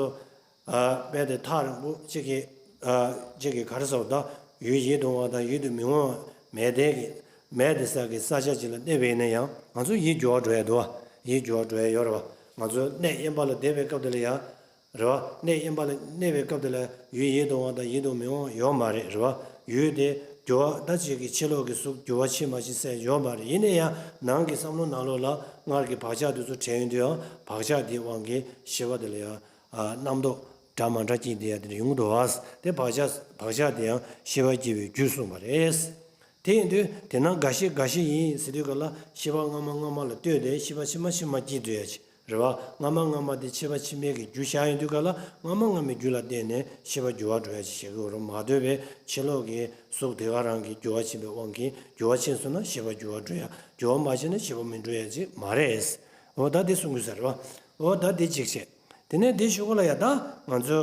ཨ། དཔེ་དེ་ཐག་རིང་པོ་གཅིག་གི། ཨ། གཅིག་གི་ག་རེ་ཟེར་དགོས་རེད། ད་ཡུལ་ཡིད་དུ་འོང་བ་དང་ཡིད་དུ་མི་འོང་བ་མེད་དེ་གི། མེད་དེ་ས་གི་ས་ཆ་ཅིག་ལ་གནས་པ་ཡིན་ན་ཡང་། ང་ཚོ་ཡིད་འགྱུར་བ་འགྲོ་ཡ་འདུག་བ། ཡིད་འགྱུར་བ་འགྲོ་ཡ་ཡོད་རེད་བ། ང་ཚོ་གནས་དབེན་པ་ལ་བསྡད་པའི་སྐབས་དེ་ལ་ཡང་། རེད་བ། གནས་དབེན་པ་ལ་གནས་པའི་སྐབས་དེ་ལ་ཡུལ་ཡིད་དུ་འོང་བ་དང་ཡིད་དུ་མི་འོང་བ་ཡོད་མ་རེད། རེད་བ། ཡུལ་དེ་འགྱུར་བ། ད་ཅིག་གི་ཕྱི་ལོགས་ཀྱི་གཟུགས་འགྱུར་བ་ཕྱིན་མ་ཕྱིན་ཟེར་ཡོད་མ་རེད། ཡིན་ན་ཡང་ནང་གི་བསམ་བློ་ནང་ལོགས་ལ་སྔར་གྱི་བག་ཆགས་དེ་ཚོ་དྲན་ཡོང་དུས་ཡང་། བག་ཆགས་དེའི་དབང་གིས་ཤེས་པ་དེ་ལ་ཡང་། ཨ། རྣམ་རྟོག་འདྲ་མི་འདྲ་སྐྱེ་བསྡད་ཡ་དེ་འདྲ་ཡོང་གི་འདུག་བ། དེ་བག་ཆགས། བག་ཆགས་དེ་ཡང་ཤེས་པ་སྐྱེ་བའི་རྒྱུར་གསུངས་པ་རེད། དེ་ཡིན་དུས་དེ་ནང་འགའ་ཞིག་འགའ་ཞིག་ཡིན་ཟེར་དུས་ག་ལ། ཤེས་པ་སྔ་མ་སྔ་མ་ལ་ལྟོས་ཏེ་ཤེས་པ་ཕྱི་མ་ཕྱི་མ་སྐྱེ་འགྲོ་ཡ་ཅིག་རེད་བ། སྔ་མ་སྔ་མ་དེ་ཕྱི་མ་ཕྱི་མའི་གི་རྒྱུ་བཞག་ཡོང་དུས་ག་ལ། སྔ་མ་སྔ་མའི་རྒྱུ་ལ་བརྟེན་ནས་ཤེས་པ་འགྱུར་བ་འགྲོ་ཡ་ཅིག་བྱེད་དགོས་རེད་མ་གཏོགས་པའི་ཕྱི་ལོགས་ཀྱི་གཟུགས་དེ་ག་རང་གི་འགྱུར་བ་ཕྱིན་པའི་དབང་གིས། འགྱུར་བ་ཕྱིན་སོང་ན་ཤེས་པ་འགྱུར་བ་འགྲོ་ཡ། འགྱུར་བ་མ་ཕྱིན་ན་ཤེས་པ་མི་འགྲོ་ཡ་ཅིག་མ་རེད། འོ་ད་དེ་གསུང་གི་ཟེར་བ། འོ་ད་དེ་གཅིག་བྱས། དེ་ནས་དེ་གཞུག་གུ་ལ་ཡ་ད་ང་ཚོ་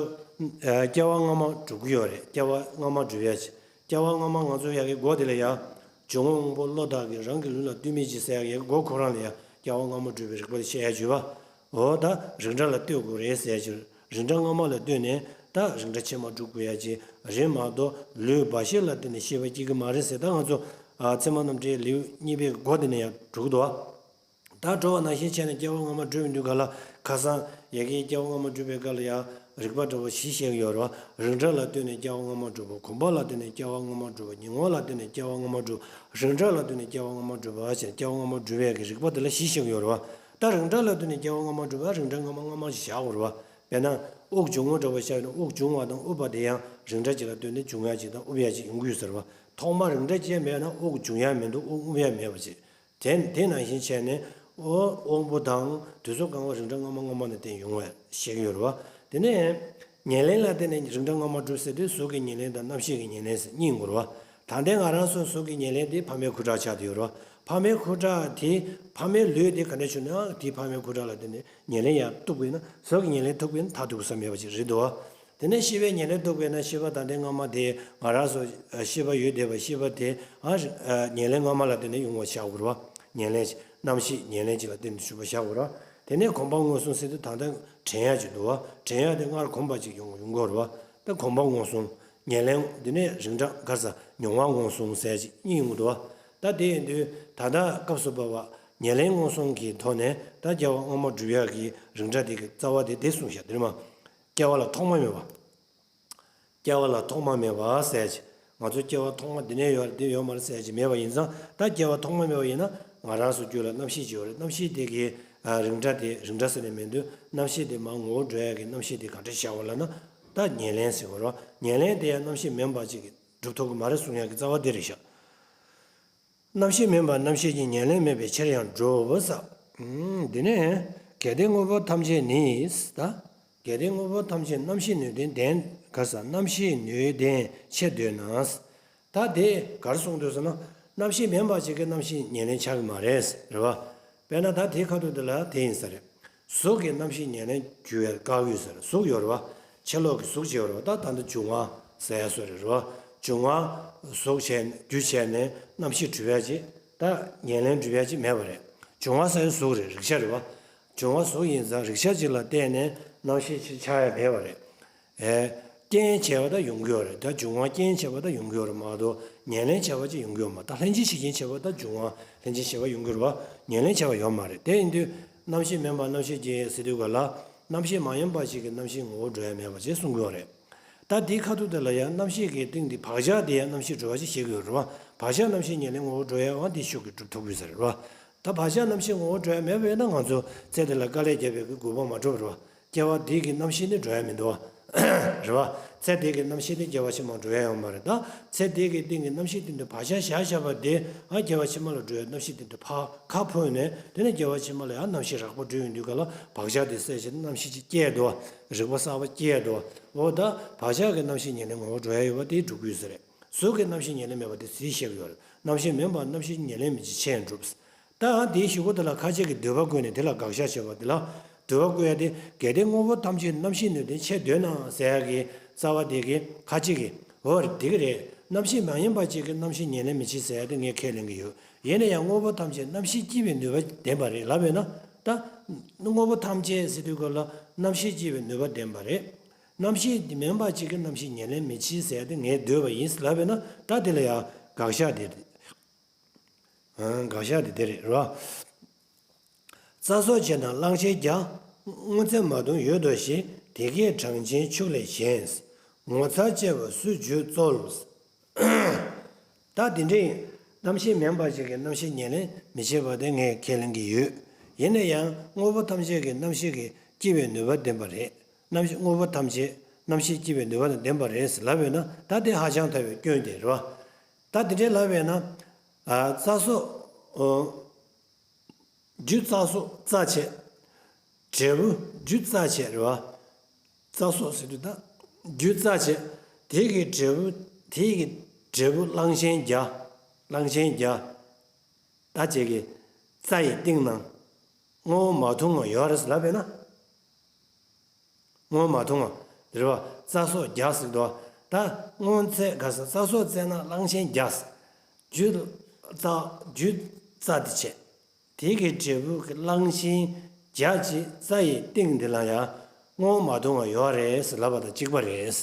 ཨ་སྐྱེ་བ་སྔ་མ་སྒྲུབ་ཀྱི་ཡོད་རེད། སྐྱེ་བ་སྔ་མ་སྒྲུབ་ཡ་ཅིག་སྐྱེ་བ་སྔ་མ་ང་ཚོ་ཡ་གི་སྒོ་དེ་ལ་ཡ། འབྱུང་བ་དབང་པོ་བློ་བདག་གིས། རང་གི་ལུས་ལ་ལྟོས་མེད་ཅིག་ཟེར་ཡ་གི་སྒོ་ཁོ་རང་ལ་ཡ་སྐྱེ་བ་སྔ་མ་སྒྲུབ་པའི་རིགས་པ་དེ་བཤད་ཡ་བརྗོད་པ། འོ་ད་རིགས་འདྲ་ལ་ལྟོས་དགོས་རེད་ཟེར་ཡ་ཅིག་རིགས་འདྲ་སྔ་མ་ལ་ལྟོས་ནས་ད་རིགས་འདྲ་ཕྱི་མ་སྒྲུབ་དགོས་ཡ་ཅིག་རེད་མ་གཏོགས། ལུས་བ་ཤེས་ལ་ལྟོས་ནས་ཤེས་པ་སྐྱེ་གི་མ་རེད་ཟེར། ད་ང་ཚོ་ཨ་ཚད་མ་རྣམ་འགྲེལ་ལེའུ་གཉིས་པའི་སྒོ་དེ་ནས་ཡང་འགྲོ་གི་འདུག་ཨ། ད་འགྲོ་བ་ནང་བཞིན་བྱས་ནས་སྐྱེ་བ་སྔ་མ་སྒྲུབ་ཡོང་དུས་ག་ལ་ཁ་སང་ཡ་གིའི་སྐྱེ་བ་སྔ་མ་སྒྲུབ་པའི་སྐབས་ལ་ཡང་རིགས་པ་འདྲ་བོ་བཞི་བཤད་ཀྱི་ཡོད་རེད་བ། རིགས་འདྲ་ལ་ལྟོས་ནས་སྐྱེ་བ་སྔ་མ་སྒྲུབ་པ། གོམས་པ་ལ་ལྟོས་ནས་སྐྱེ་བ་སྔ་མ་སྒྲུབ་པ། མྱོང་བ་ལ་ལྟོས་ནས་སྐྱེ་བ་སྔ་མ་སྒྲུབ་པ། རིགས་འདྲ་ལ་ལྟོས་ནས་སྐྱེ་བ་སྔ་མ་སྒྲུབ་པ་བྱས་ནས་སྐྱེ་བ་སྔ་མ་སྒྲུབ་པའི་གི་རིགས་པ་དེ་ལ་བཞི་བཤད་ཀྱི་ཡོད་རེད་བ། ད་རིགས་འདྲ་ལ་ལྟོས་ནས་སྐྱེ་བ་སྔ་མ་སྒྲུབ་པ་རིགས་འདྲ་སྔ་མ་སྔ་མ་ཞེས་བཞག་དགོས་རེད་བ། དཔེར་ན་དབུགས་འབྱུང་བ་འདྲ་བོ་བཤད་ཡོད་ན་དབུགས་འབྱུང་བ་དང་དབུབ་པ་དེ་ཡང་རིགས་འདྲ་ཅིག་ལ་ལྟོས་ནས་འབྱུང་ཡ་ཅིག་དང་དབུབ་ཡ་ཅིག་ཡོང་གི་ཡོད་ཟེར་བ། ཐོག་མར་རིགས་འདྲ་ཅིག་མེད་ན་དབུགས་འབྱུང་ཡ་མི་འདུག་དབུགས་དབུབ་ཡ་མེད་པ་ཅིག་དེ་དེ་ནང་བཞིན་བྱས་ནས་ཨོ་དབང་པོ་དང་དུས་ཚོད་གང་བ་རིགས་འདྲ་སྔ་མ་སྔ་མ་ནས་བསྟན་ཡོང་བས་བཤད་ཀྱི་ཡོད་རེད་བ། དེ་ནས་ཉེར་ལེན་ལ་བརྟེན་ནས་རིགས་འདྲ་སྔ་མ་སྒྲུབ་ཟེར་དུས་གཟུགས་ཀྱི་ཉེར་ལེན་དང་རྣམ་ཤེས་ཀྱི་ཉེར་ལེན་ཟེར་གཉིས་ཡོང་གི་རེད་བ། ད་ལྟའི་ང་རང་ཚོ་གཟུགས་ཀྱི་ཉེར་ལེན་དེ་ཕ་མའི་ཁུ་ཁྲག་ཆགས་བསྡད་ཡོད་རེད་བ། ཕ་མའི་ཁུ་ཁྲག་དེ་ཕ་མའི་ལུས་དེ་ག་འདྲ་བྱུང་ན་དེ་ཕ་མའི་ཁུ་ཁྲག་ལ་བརྟེན་ནས་ཉེར་ལེན་ཡང་ཐུབ་དགོས་ན་གཟུགས་ཀྱི་ཉེར་ལེན་ཐུབ་དགོས་ན་མཐར་ཐུག་ས་མེད་པ་ཅིག་རེད་འདུག་བ། དེ་ནས་ཤེས་པའི་ཉེར་ལེན་ཐུབ་དགོས་ན་ཤེས་པ་ད་ལྟའི་སྔ་མ་དེ་ང་རང་ཚོ་ཤེས་པ་ཡོད་བསྡད་པ་ཤེས་པ་དེ་ཨ་ཉེར་ལེན་སྔ་མ་ལ་བརྟེན་ནས་ཡོང་བ་བཞག་དགོས་རེད་བ། ཉེར་ལེན་རྣམ་ཤེས་ཉེར་ལེན་གཅིག་ལ་བརྟེན་ནས་བྱུང་བ་བཞག་དགོས་རེད་བ། དེ་ནས་གོམས་པ་མངོན་སུམ་ཟེར་དུས་ད་ལྟ་དྲན་ཡག་ཅིག་འདུག་བ། དྲན་ཡག་དེ་སྔར་གོམས་པ་ཅིག་ཡོང་ཡོང་དགོས་རེད་བ། ད་གོམས་པ་མངོན་སུམ། ཉེར་ལེན་དེ་ནས་རིགས་འདྲ་ག་རེ་ཟ་མྱོང་བ་མངོན་སུམ་ཟེར་ཅིག་གཉིས་ཡོང་གི་འདུག་བ། ད་དེ་ཡིན་དུས་ད་ལྟ་སྐབས་སུ་བབ་པ་ཉེར་ལེན་མངོན་སུམ་གྱི་ཐོག་ནས་ད་སྐྱེ་བ་སྔ་མ་སྒྲུབ་ཡག་གི་རིགས་འདྲ་དེ་གི་རྩ་བ་དེ་དེ་གསུངས་བཞག་དེ་རེད་མ། སྐྱེ་བ་ལ་ཐོག་མ་མེད་པ། སྐྱེ་བ་ལ་ཐོག་མ་མེད་པ་ཟེར་ཅིག་ང་ཚོ་སྐྱེ་བ་ཐོག་མ་འདི་ནས་ཡོད་རེད་འདི་ཡོད་མ་རེད་ཟེར་ཅིག་མེད་པ་ཡིན་ཙང་ད་སྐྱེ་བ་ཐོག་མ་མེད་པ་ཡིན་ན་ང་རང་ཚོ་རྒྱུད་ལ་རྣམ་ཤེས་ཅིག་ཡོད་རེད། རྣམ་ཤེས་དེ་གི་ཨ་རིགས་འདྲ་དེ་རིགས་འདྲ་ཟེར་ནས་མི་འདུག་རྣམ་ཤེས་དེ་མར་ངོ་བོ་འགྲོ་ཡག་གི་རྣམ་ཤེས་དེ་ག་འདྲ་བྱ་བ་ལབ་ན་ད་ཉེར་ལེན་ཟེར་བ་རེད། ཉེར་ལེན་དེ་ཡང་རྣམ་ཤེས་མིན་པ་ཅིག་གིས་སྒྲུབ་ཐུབ་ཀྱི་མ་རེད་གསུང་ཡག་གི་རྩ་བ་དེ་རེད་ཤག་རྣམ་ཤེས་མིན་པ་རྣམ་ཤེས་ཀྱི་ཉེར་ལེན་མེད་པའི་ཕྱིར་ཡང་འགྲོ་བ་ཟེར། ཨུམ། འདི་ནས་གལ་ཏེ་དངོས་པོ་ཐམས་ཅད་ནི་ད། གལ་ཏེ་དངོས་པོ་ཐམས་ཅད་རྣམ་ཤེས་ནུས་ལྡན་ལྡན་ག་ས་རྣམ་ཤེས་ནུས་ལྡན་ཆེ་འདོད་ན། ད་དེ་གར་གསུངས་འདུག་ཟེར་ན་རྣམ་ཤེས་མིན་པ་ཅིག་གི་རྣམ་ཤེས་ཉེར་ལེན་ཆགས་ཀྱི་མ་རེད་རེད་བ། དཔེར་ན་ད་དེའི་ཁ་ཐུག་དེ་ལ་དེ་ཡིན་ས་རེད། གཟུགས་ཀྱི་རྣམ་ཤེས་ཉེར་ལེན་རྒྱུ་ཡོད་བཀག་ཡོད་ཟེར་གཟུགས་ཡོད་རེད་བ། ཕྱི་ལོགས་ཀྱི་གཟུགས་ཅིག་ཡོད་རེད་བ། ད་ད་འདི་འབྱུང་བ་ཟེར་ཡ་སོ་རེད་རེད་བ། འབྱུང་བ་གཟུགས་བྱས་རྒྱུ་བྱས་ནས་རྣམ་ཤེས་གྲུབ་ཡ་ཅིག་ད་ཉེར་ལེན་གྲུབ་ཡ་ཅིག་མེད་པ་རེད། འབྱུང་བ་ཟེར་ཡ་གཟུགས་རེད་རིག་བྱ་རེད་བ། འབྱུང་བ་གཟུགས་ཡིན་ཙང་རིག་བྱ་ཅིག་ལ་བརྟེན་ནས་རྣམ་ཤེས་ཅིག་ཆགས་ཡ་མེད་པ་རེད། ཨེ། རྐྱེན་བྱས་པ་ད་ཡོང་གི་ཡོད་རེད། ད་འབྱུང་བ་རྐྱེན་བྱས་པ་ད་ཡོང་གི་ཡོད་རེད་མ་གཏོགས་ཉེར་ལེན་བྱས་པ་ཅིག་ཡོང་གི་ཡོད་མ་རེད། ད་ལྷན་ཅིག་བྱེད་རྐྱེན་བྱས་པ་ད་འབྱུང་བ་ལྷན་ཅིག་བྱས་པ་ཡོང་གི་ཡོད་རེད་བ། ཉེར་ལེན་བྱས་པ་ཡོད་མ་རེད། དེ་ཡིན་དུས་རྣམ་ཤེས་མིན་པ་རྣམ་ཤེས་ཀྱི་ཟེར་དུས་ག་ལ་རྣམ་ཤེས་མ་ཡིན་པ་ཞིག་གི་རྣམ་ཤེས་ངོ་བོ་འགྲོ་ཡ་མེད་པ་ཅེས་གསུང་གི་ཡོད་རེད། ད་དེའི་ཁ་ཐུག་དེ་ལ་ཡང་རྣམ་ཤེས་ཀྱི་སྟེང་དེ་བག་ཆགས་དེ་ཡང་རྣམ་ཤེས་འགྲོ་བ་ཅིག་བཤད་ཀྱི་ཡོད་རེད་བ། བག་ཆགས་རྣམ་ཤེས་ཉེར་ལེན་ངོ་བོ་འགྲོ་ཡའང་དེ་ཤུགས་ཀྱིས་སྒྲུབ་ཐུབ་ཀྱི་ཡོད་ས་རེད་བ། ད་བག་ཆགས་རྣམ་ཤེས་ངོ་བོ་འགྲོ་ཡ་མེད་པ་ཡིན་ན་ང་ཚོ་ཚེ་འདི་ལ་དཀའ་ལས་བརྒྱབ་པའི་གི་དགོས་པ་མ་གྲུབ་རེད་བ། སྐྱེ་བ་འདི་གི་རྣམ་ཤེས་ནི་འགྲོ་ཡ་མི་འདུག་བ། རེད་བ། ཚེ་འདི་གི་རྣམ་ཤེས་ནི་སྐྱེ་བ་ཕྱི་མ་འགྲོ་ཡ་ཡོད་མ་རེད། ད་ཚེ་འདི་གི་སྟེང་གི་རྣམ་ཤེས་སྟེང་དུ་བག་ཆགས་བཞག་བཞག་པ་དེ་ཨ་སྐྱེ་བ་ཕྱི་མ་ལ་འགྲོ་ཡ་རྣམ་ཤེས་སྟེང་དུ་ཕར་ཁ་ཕུད་ནས་དེ་ནས་སྐྱེ་བ་ཕྱི་མ་ལ་ཡང་རྣམ་ཤེས་རགས་པ་འགྲོ་ཡོང་དུས་ག་ལ་བག་ཆགས་དེ་སད་བྱས་ནས་རྣམ་ཤེས་ཅིག་སྐྱེས་འདུག་བ། རིག་པ་གསར་པ་སྐྱེས་འདུག་བ། འོ་ད་བག་ཆགས་ཀྱི་རྣམ་ཤེས་ཉེར་ལེན་ངོ་བོ་འགྲོ་ཡ་ཡོད་པ་དེ་སྒྲུབ་དགོས་ས་རེད། གཟུགས་ཀྱི་རྣམ་ཤེས་ཉེར་ལེན་མེད་པ་དེ་ཟིལ་བཤད་ཀྱི་ཡོད་རེད། རྣམ་ཤེས་མིན་པ་རྣམ་ཤེས་ཉེར་ལེན་མིན་ཅིག་ཆེས་འགྲུབ། ད་དེའི་གཞུག་གུ་དེ་ལ་ཁ་ཅིག་གིས་འདོད་པ་བཀོད་ནས་དེ་ལ་དགག་བཞག་བྱས་པ་དེ་ལ། འདོད་པ་བཀོད་ཡ་དེ་གལ་ཏེ་དངོས་པོ་ཐམས་ཅད་རྣམ་ཤེས་ནུས་ལྡན་ཆེས་འདོད་ན་ཟེར་ཡ་གི་རྩ་བ་དེ་གི་ཁ་ཅིག་གིས་འོ་དེ་གི་རེད། རྣམ་ཤེས་མ་ཡིན་པ་ཅིག་གི་རྣམ་ཤེས་ཉེར་ལེན་མི་བྱེད་ཟེར་ཡ་དེ་ངས་ཁས་ལེན་གི་ཡོད། ཡིན་ན་ཡང་དངོས་པོ་ཐམས་ཅད་རྣམ་ཤེས་སྐྱེད་པའི་ནུས་པ་ལྡན་པ་རེད་ལབ་པས་ན། ད་དངོས་པོ་ཐམས་ཅད་ཟེར་དུས་སྐབས་ལ་རྣམ་ཤེས་སྐྱེད་པའི་ནུས་པ་ལྡན་པ་རེད། རྣམ་ཤེས་མིན་པ་ཅིག་གི་རྣམ་ཤེས་ཉེར་ལེན་མི་བྱེད་ཟེར་ཡ་དེ་ངས་འདོད་པ་ཡིན་ལབ་པས་ན་ད་དེ་ལ་ཡང་དགག་བཞག་དེ་རེད། དགག་བཞག་དེ་དེ་རེད་རོ། རྩྭ་སོགས་བྱས་ན་གླང་ཆེན་བརྒྱ། སྔོ་ཚལ་མ་དུང་ཡོད་དོ་ཞེས། དེ་སྐད་གྲངས་ཅན་ཕྱུགས་ལས་གཞན། ངོ་མཚར་ཆེ་བ་སུས་བརྗོད་སྩོལ། ད་དེ་འདྲའི་རྣམ་ཤེས་མིན་པ་ཞིག་གི་རྣམ་ཤེས་ཉེར་ལེན་མི་བྱེད་པ་དེ་ངས་ཁས་ལེན་གྱི་ཡོད། ཡིན་ན་ཡང་དངོས་པོ་ཐམས་ཅད་ཀྱི་རྣམ་ཤེས་ཀྱི་སྐྱེ་བའི་ནུས་པ་ལྡན་པ་རེད། རྣམ་ཤེས་དངོས་པོ་ཐམས་ཅད་རྣམ་ཤེས་སྐྱེ་བའི་ནུས་པ་དང་ལྡན་པ་རེད་ལབ་ཡོད་ན་ད་དེ་ཧ་ཅང་ཐལ་བའི་སྐྱོན་དེ་རེད་བ། ད་དེ་འདྲའི་ལབ་ཡོད་ན། ཨ་རྩྭ་སོགས། རྒྱུ་རྩྭ་སོགས་རྩྭ་བྱས། འབྲས་བུ་རྒྱུ་རྩྭ་བྱས་རེད་བ། རྩྭ་སོགས་ཟེར་དུས་ད། རྒྱུ་རྩྭ་བྱས། དེ་གི་འབྲས་བུ་དེ་གི་འབྲས་བུ་གླང་ཆེན་བརྒྱ། གླང་ཆེན་བརྒྱ། ད་ཅིག་གི་རྩྭ་ཡི་སྟེང་ན་སྔོ་བོ་མ་འཐུང་བ་ཡོད་རེད་ལབ་པས་ན། སྔོན་མ་མཐོང་བ། དེ་རེད་བ། རྩ་སོགས་བརྒྱ་ཟེར་འདུག་བ། ད་སྔོན་ཚེ་ག་ས་རྩ་སོགས་བཙལ་ན་གླང་ཆེན་བརྒྱ། རྒྱུ་རྩ་རྒྱུ་རྩ་དེ་བྱས། དེ་གི་འབྲས་བུ་གི་གླང་ཆེན་བརྒྱ་ཅིག་རྩ་ཡི་སྟེང་འདི་ལ་ཡང་སྔོན་མ་མཐོང་བ་ཡོད་རེད་ཟེར་ལབ་པ་དང་གཅིག་པ་རེད།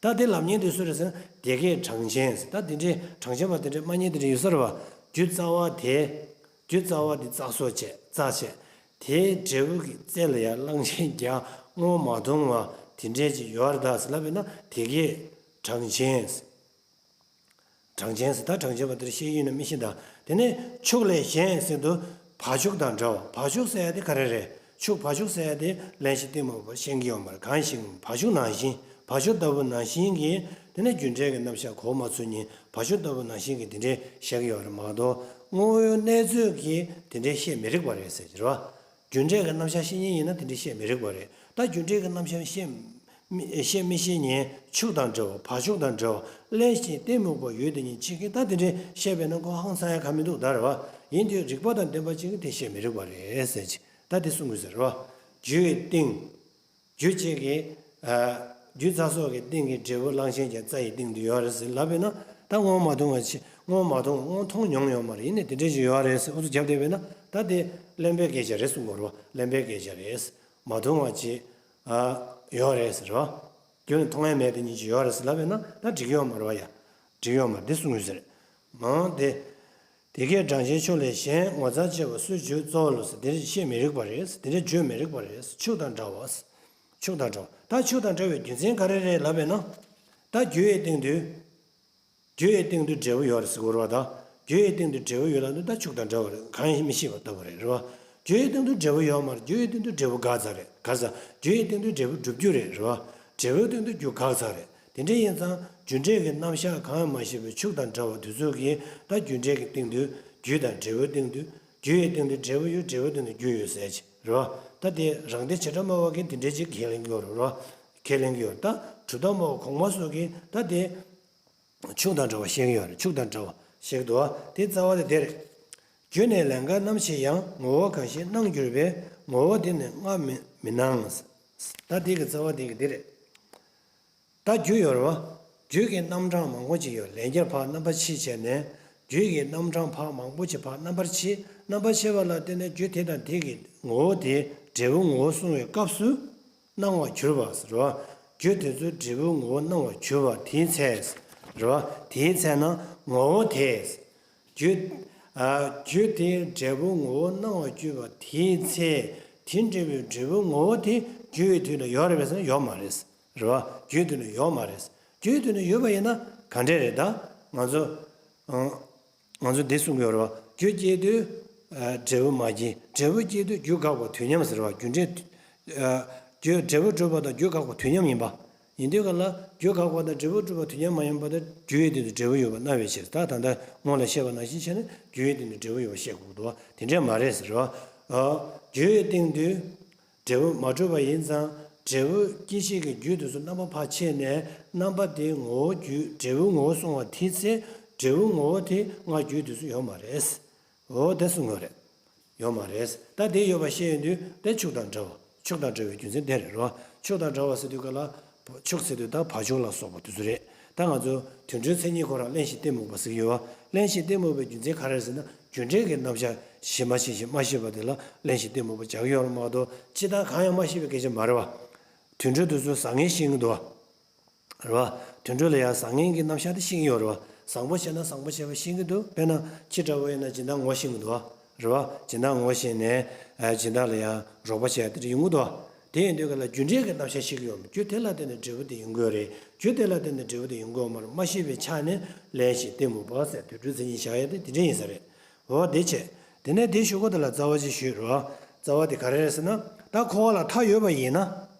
ད་དེ་ལབ་མཁན་དེ་སུ་རེད་ཟེར་ན་དེ་གའི་གྲངས་ཅན་ཟེར། ད་དེ་འདྲའི་གྲངས་ཅན་པ་དེ་འདྲའི་མ་རྙེད་དེ་འདྲ་ཡོད་ས་རེད་བ། རྒྱུ་རྩ་བ་དེ། རྒྱུ་རྩ་བ་དེ་རྩ་སོགས་བྱས་རྩ་བྱས། དེའི་འབྲས་བུ་གི་རྩེ་ལ་ཡང་གླང་ཆེན་བརྒྱ་སྔོན་མ་མཐོང་བ་དེ་འདྲས་ཅིག་ཡོད་རེད་ད་ཟེར་ལབ་པས་ན་དེ་གའི་གྲངས་ཅན་ཟེར། གྲངས་ཅན་ཟེར། ད་གྲངས་ཅན་པ་དེར་བཤད་ཡུལ་ནི་མི་ཤེས་ད། དེ་ནས་ཕྱུགས་ལས་གཞན་ཟེར་དུས་བ་ཕྱུགས་དང་འདྲ་བ། བ་ཕྱུགས་ཟེར་ཡ་དེ་ག་རེ་རེད། ཕྱུགས་བ་ཕྱུགས་ཟེར་ཡ་དེ་གླེན་གཤིན་གཏི་མུག་པ་ཤེས་ཀྱི་ཡོད་མ་རེད། གང་ཞིག་བ་ཕྱུགས་ནང་བཞིན་བ་ཕྱུགས་ལྟ་བུ་ནང་བཞིན་གྱི་དེ་ནས་རྒྱུ་འབྲས་ཀྱི་རྣམ་གཞག་གོ་མ་ཚུལ་ཉིད་བ་ཕྱུགས་ལྟ་བུ་ནང་བཞིན་གྱི་དེ་འདྲའི་བཤད་ཀྱི་ཡོད་རེད་མ་གཏོགས་དངོས་ཡོད་གནས་ཚུལ་གྱི་དེ་འདྲའི་བཤད་མི་རིགས་པ་རེད་ཟེར་གྱི་རེད་བ། རྒྱུ་འབྲས་ཀྱི་རྣམ་གཞག་བཤད་མཁན་ཡིན་ན་དེ་འདྲའི་བཤད་མི་རིགས་པ་རེད། ད་རྒྱུ་འབྲས་ཀྱི་རྣམ་གཞག་བཤད་མི་བཤད་མི་ཤེས་མཁན་ཕྱུགས་དང་འདྲ་བ་བ་ཕྱུགས་དང་འདྲ་བ་གླེན་གཤིན་གཏི་མུག་པ་ཡོད་དེ་ཉིད་ཕྱིན་གྱིས་ད་དེ་འདྲའི་བཤད་པས་ན་ཁོ་ཧང་སང་ཡ་ག་མི་འདུག་ད་རེད་བ། ཡིན་དུས་རིགས་པ་དང་ལྡན་པ་ཅིག་གིས་དེ་བཤད་མི་རིགས་པ་རེད་ཟེར་གྱི་ད་དེ་གསུང་དགོས་ཟེར་བ། རྒྱུ་ཡི་སྟེང་། རྒྱུ་གཅིག་གི་ཨ་རྒྱུ་རྩ་སོགས་ཀྱི་སྟེང་གི་འབྲས་བུ་གླང་ཆེན་བརྒྱ་རྩ་ཡི་སྟེང་དུ་ཡོད་རེད་ཟེར་ལབ་པས་ན་ད་སྔོན་མ་མཐོང་བ་ཆེ་སྔོན་མ་མཐོང་བ་སྔོན་མཐོང་མྱོང་ཡོད་མ་རེད། ཡིན་ནའི་དེ་འདྲ་ཞིག་ཡོད་རེད་ཟེར་ཨུ་ཚུགས་བརྒྱབ་བསྡད་པས་ན་ད་དེ་གླེན་པའི་སྐད་ཆ་རེད་གསུང་དགོས་རེད་བ། གླེན་པའི་སྐད་ཆ་རེད། མ་མཐོང་བ་ཅིག་ཨ་ཡོད་རེད་ཟེར་བ། རྒྱུ་ནི་མཐོང་ཡ་མེད་དེ་ཉིད་ཅིག་ཡོད་རེད་ཟེར་ལབ་པས་ན་ད་འགྲིག་ཡོད་མ་རེད་བ་ཡ། འགྲིག་ཡོད་མ་རེད་དེ་གསུང་ཡོད་ཟེར། མང་དེ། དེ་སྐད་གྲངས་ཅན་ཕྱུགས་ལས་གཞན་ངོ་མཚར་ཆེ་བ་སུས་བརྗོད་གཙོ་བོ་ལོ་ཟེར་དེ་འདྲ་བཤད་མི་རིགས་པ་རེད། དེ་འདྲ་བརྗོད་མི་རིགས་པ་རེད། ཕྱུགས་དང་འདྲ་བ། ཕྱུགས་དང་འདྲ་བ། ད་ཕྱུགས་དང་འདྲ་བའི་རྒྱུ་མཚན་ག་རེ་རེད་ལབ་པས་ན། ད་རྒྱུ་ཡི་སྟེང་དུ། རྒྱུ་ཡི་སྟེང་དུ་འབྲས་བུ་ཡོད་རེད་ཟེར་དགོས་རེད་བ་ད། རྒྱུ་ཡི་སྟེང་དུ་འབྲས་བུ་ཡོད་ལབ་དུས་ད་ཕྱུགས་དང་འདྲ་བ་རེད། གང་ཡིན་མི་ཤེས་པ་ལྟ་བུ་རེད་རེད་བ། རྒྱུ་ཡི་སྟེང་དུ་འབྲས་བུ་ཡོད་མ་རེད། རྒྱུ་ཡི་སྟེང་དུ་འབྲས་བུ་འགག་ཚར་རེད་ག་ས། རྒྱུ་ཡི་སྟེང་དུ་འབྲས་བུ་བསྒྲུབ་རྒྱུ་རེད་རེད་བ། འབྲས་བུའི་སྟེང་དུ་རྒྱུ་འགག་ཚར་རེད། དེ་འདྲ་ཡིན་ཙང་རྒྱུ་འབྲས་ཀྱི་རྣམ་གཞག་གང་ཡང་མ་ཤེས་པའི་ཕྱུགས་དང་འདྲ་བ་དེ་ཚོ་གིས་ད་རྒྱུ་འབྲས་ཀྱི་སྟེང་དུ་རྒྱུ་དང་འབྲས་བུའི་སྟེང་དུ་རྒྱུ་ཡི་སྟེང་དུ་འབྲས་བུ་ཡོད། འབྲས་བུའི་སྟེང་དུ་རྒྱུ་ཡོད་ཟེར་གྱི་རེད་བ། ད་དེ་རང་སྡེ་བྱེ་བྲག་སྨྲ་བ་གིས་དེ་འདྲའི་ཅིག་ཁས་ལེན་གྱི་ཡོད་རེད་བ། ཁས་ལེན་གྱི་ཡོད་རེད། ད་གྲུབ་མཐའ་སྨྲ་བ་གོང་མ་སོགས་ཀྱིས་ད་དེ་ཕྱུགས་དང་འདྲ་བ་བཤད་ཀྱི་ཡོད་རེད། ཕྱུགས་དང་འདྲ་བ་བཤད་ཀྱི་འདུག་བ། དེའི་རྩ་བ་དེ་དེ་རེད། རྒྱུ་ནི་ལན་འགའ་རྣམ་ཤེས་ཡང་། ངོ་བོ་གང་ཞིག་སྣང་གྱུར་པས། ངོ་བོ་དེ་ནི་ལྔ་མི་མི་སྣང་། ད་དེ་གི་རྩ་བ་དེ་གི་དེ་རེད། ད་རྒྱུ་ཡོད་རེད་བ། རྒྱུ་གི་རྣམ་གྲངས་མང་པོ་ཅིག་ཡོད། ལན་བརྒྱར་ཕར་རྣམ་པ་ཕྱེ་བྱས་ནས། རྒྱུ་གི་རྣམ་གྲངས་ཕར་མང་པོ་ཅིག་ཕར་རྣམ་པར་ཕྱེ། རྣམ་པར་ཕྱེ་བ་ལ་བརྟེན་ནས་རྒྱུ་དེ་དང་དེ་གི་ངོ་བོ་དེ་འབྲས་བུ་ངོ་བོ་གསུང་བའི་སྐབས་སུ་སྣང་བར་གྱུར་པ་རེད་བ། རྒྱུ་དེ་ཚོའི་འབྲས་བུ་ངོ་བོ་སྣང་བར་གྱུར་པ་དེའི་ཚེ་རེད་བ། དེའི་ཚེ་ན་ངོ་བོ་དེ། རྒྱུ། ཨ། རྒྱུ་དེའི་འབྲས་བུ་ངོ་བོ་སྣང་བར་གྱུར་པ་དེའི་ཚེ། དེ་འབྲས་བུའི་འབྲས་བུ་ངོ་བོ་དེ་རྒྱུ་ཡོད་དུས་ན་ཡོད་རེད་པས་ཟེར་ན་ཡོད་མ་རེད། རེད་བ། རྒྱུ་ཡོད་དུས་ན་ཡོད་མ་རེད། རྒྱུ་ཡོད་དུས་ན་ཡོད་པ་ཡིན་ན་ག་འདྲས་རེད་ད། ང་ཚོ། ཨང་། ང་ཚོ་འདི་གསུང་གི་ཡོད་རེད་བ། རྒྱུ་སྐྱེས་དུས། ཨ། འབྲས་བུ་མ་སྐྱེས། འབྲས་བུ་སྐྱེས་དུས་རྒྱུ་འགག་པ་དུས་མཉམ་ཟེར་བ། རྒྱུ་འབྲས། ཨ། རྒྱུ་འབྲས་བུ་གྲུབ་པ་དང་རྒྱུ་འགག་པ་དུས་མཉམ་ཡིན་པ། ཡིན་དུས་ག་ལ་རྒྱུ་འགག་པ་དང་འབྲས་བུ་གྲུབ་པ་དུས་མཉམ་མ་ཡིན་པ་དང་རྒྱུ་ཡོད་དུས་ན་འབྲས་བུ་ཡོད་པ་སྨྲ་བའི་ཕྱིར། ད་ད་ལྟ་སྔོན་ལ་བཤད་པ་ནང་བཞིན་བྱས་ན་རྒྱུ་ཡོད་དུས་ན་འབྲས་བུ་ཡོད་པ་བཤད་དགོས་འདུག་བ། དེ་འདྲས་མ་རེད་ཟེར་བ། ཨ། རྒྱུ་ཡི་སྟེང་དུ་འབྲས་བུ་མ་གྲུབ་པ་ཡིན་ཙང་འབྲས་བུ་སྐྱེད་བྱེད་ཀྱི་རྒྱུ་དེ་ཚོ་རྣམ་པ་ཕར་ཕྱེ་ནས་རྣམ་པ་དེའི་ངོ་བོ་རྒྱུ་འབྲས་བུའི་ངོ་བོ་གསུང་བ་དེའི་ཚེ་འབྲས་བུའི་ངོ་བོ་དེ་སྔར་རྒྱུ་དེ་ཚོ་ཡོད་མ་རེད། འོ་དེ་གསུང་གི་རེད། ཡོད་མ་རེད། ད་དེ་ཡོད་པ་ཤེས་ཡོང་དུས་དེ་ཕྱུགས་དང་འདྲ་བ། ཕྱུགས་དང་འདྲ་བའི་རྒྱུ་མཚན་དེ་རེད་རོ། ཕྱུགས་དང་འདྲ་བ་ཟེར་དུས་ག་ལ། ཕྱུགས་ཟེར་དུས་ད་བ་ཕྱུགས་ལ་སོགས་པ་དེ་ཚོ་རེད། ད་ང་ཚོ་དུད་འགྲོའི་མཚན་ཉིད་ཁོ་རང་གླེན་གཤིན་གཏི་མུག་པ་ཟེར་གྱི་ཡོད་བ། གླེན་གཤིན་གཏི་མུག་པའི་རྒྱུ་མཚན་ག་རེ་རེད་ཟེར་ན་རྒྱུ་འབྲས་ཀྱི་རྣམ་གཞག་ཤེས་མ་ཤེས་ཤིང་མ་ཤེས་པ་དེ་ལ་གླེན་གཤིན་གཏི་མུག་པ་བྱ་གི་ཡོད་རེད་མ་གཏོགས་ཅི་ལྟར་གང་ཡང་མ་ཤེས་པའི་སྐད་ཆ་མ་རེད་བ། དུད་འགྲོ་དེ་ཚོ་བཟང་ངན་ཤེས་ཀྱི་འདུག་བ། རེད་བ། དུད་འགྲོ་ལ་ཡང་བཟང་ངན་གྱི་རྣམ་གཞག་དེ་ཤེས་ཀྱི་ཡོད་རེད་བ། བཟང་པོ་བྱས་ན་བཟང་པོ་བྱས་པ་ཤེས་ཀྱི་འདུག་དཔེར་ན་ཁྱི་འདྲ་བོ་ཡིན་ན་སྦྱིན་བདག་ངོ་ཤེས་ཀྱི་འདུག་བ། རེད་བ། སྦྱིན་བདག་ངོ་ཤེས་ནས་ཨ་སྦྱིན་བདག་ལ་ཡང་རོགས་པ་བྱས་དེ་འདྲ་ཡོང་གི་འདུག་བ། དེ་ཡིན་དུས་ག་ལ་རྒྱུ་འབྲས་ཀྱི་རྣམ་གཞག་ཤེས་ཀྱི་ཡོད་མ་རེད། རྒྱུ་དེ་ལ་བརྟེན་ནས་འབྲས་བུ་དེ་ཡོང་གི་ཡོད་རེད། རྒྱུ་དེ་ལ་བརྟེན་ནས་འབྲས་བུ་དེ་ཡོང་གི་ཡོད་མ་རེད། མ་ཤེས་པའི་ཆ་ནས་གླེན་གཤིན་གཏི་མུག་པ་ཟེར་དུད་འགྲོའི་མཚན་ཉིད་བཞག་ཡ་དེ་དེ་འདྲ་ཡིན་ས་རེད། འོ་དེ་བྱས། དེ་ནས་དེའི་གཞུག་གུ་དེ་ལ་རྩ་བ་ཅིག་ཞུས་རེད་བ། རྩ་བ་དེ་ག་རེ་རེད་ཟེར་ན། ད་འཁོར་བ་ལ་མཐའ་ཡོད་པ་ཡིན་ན།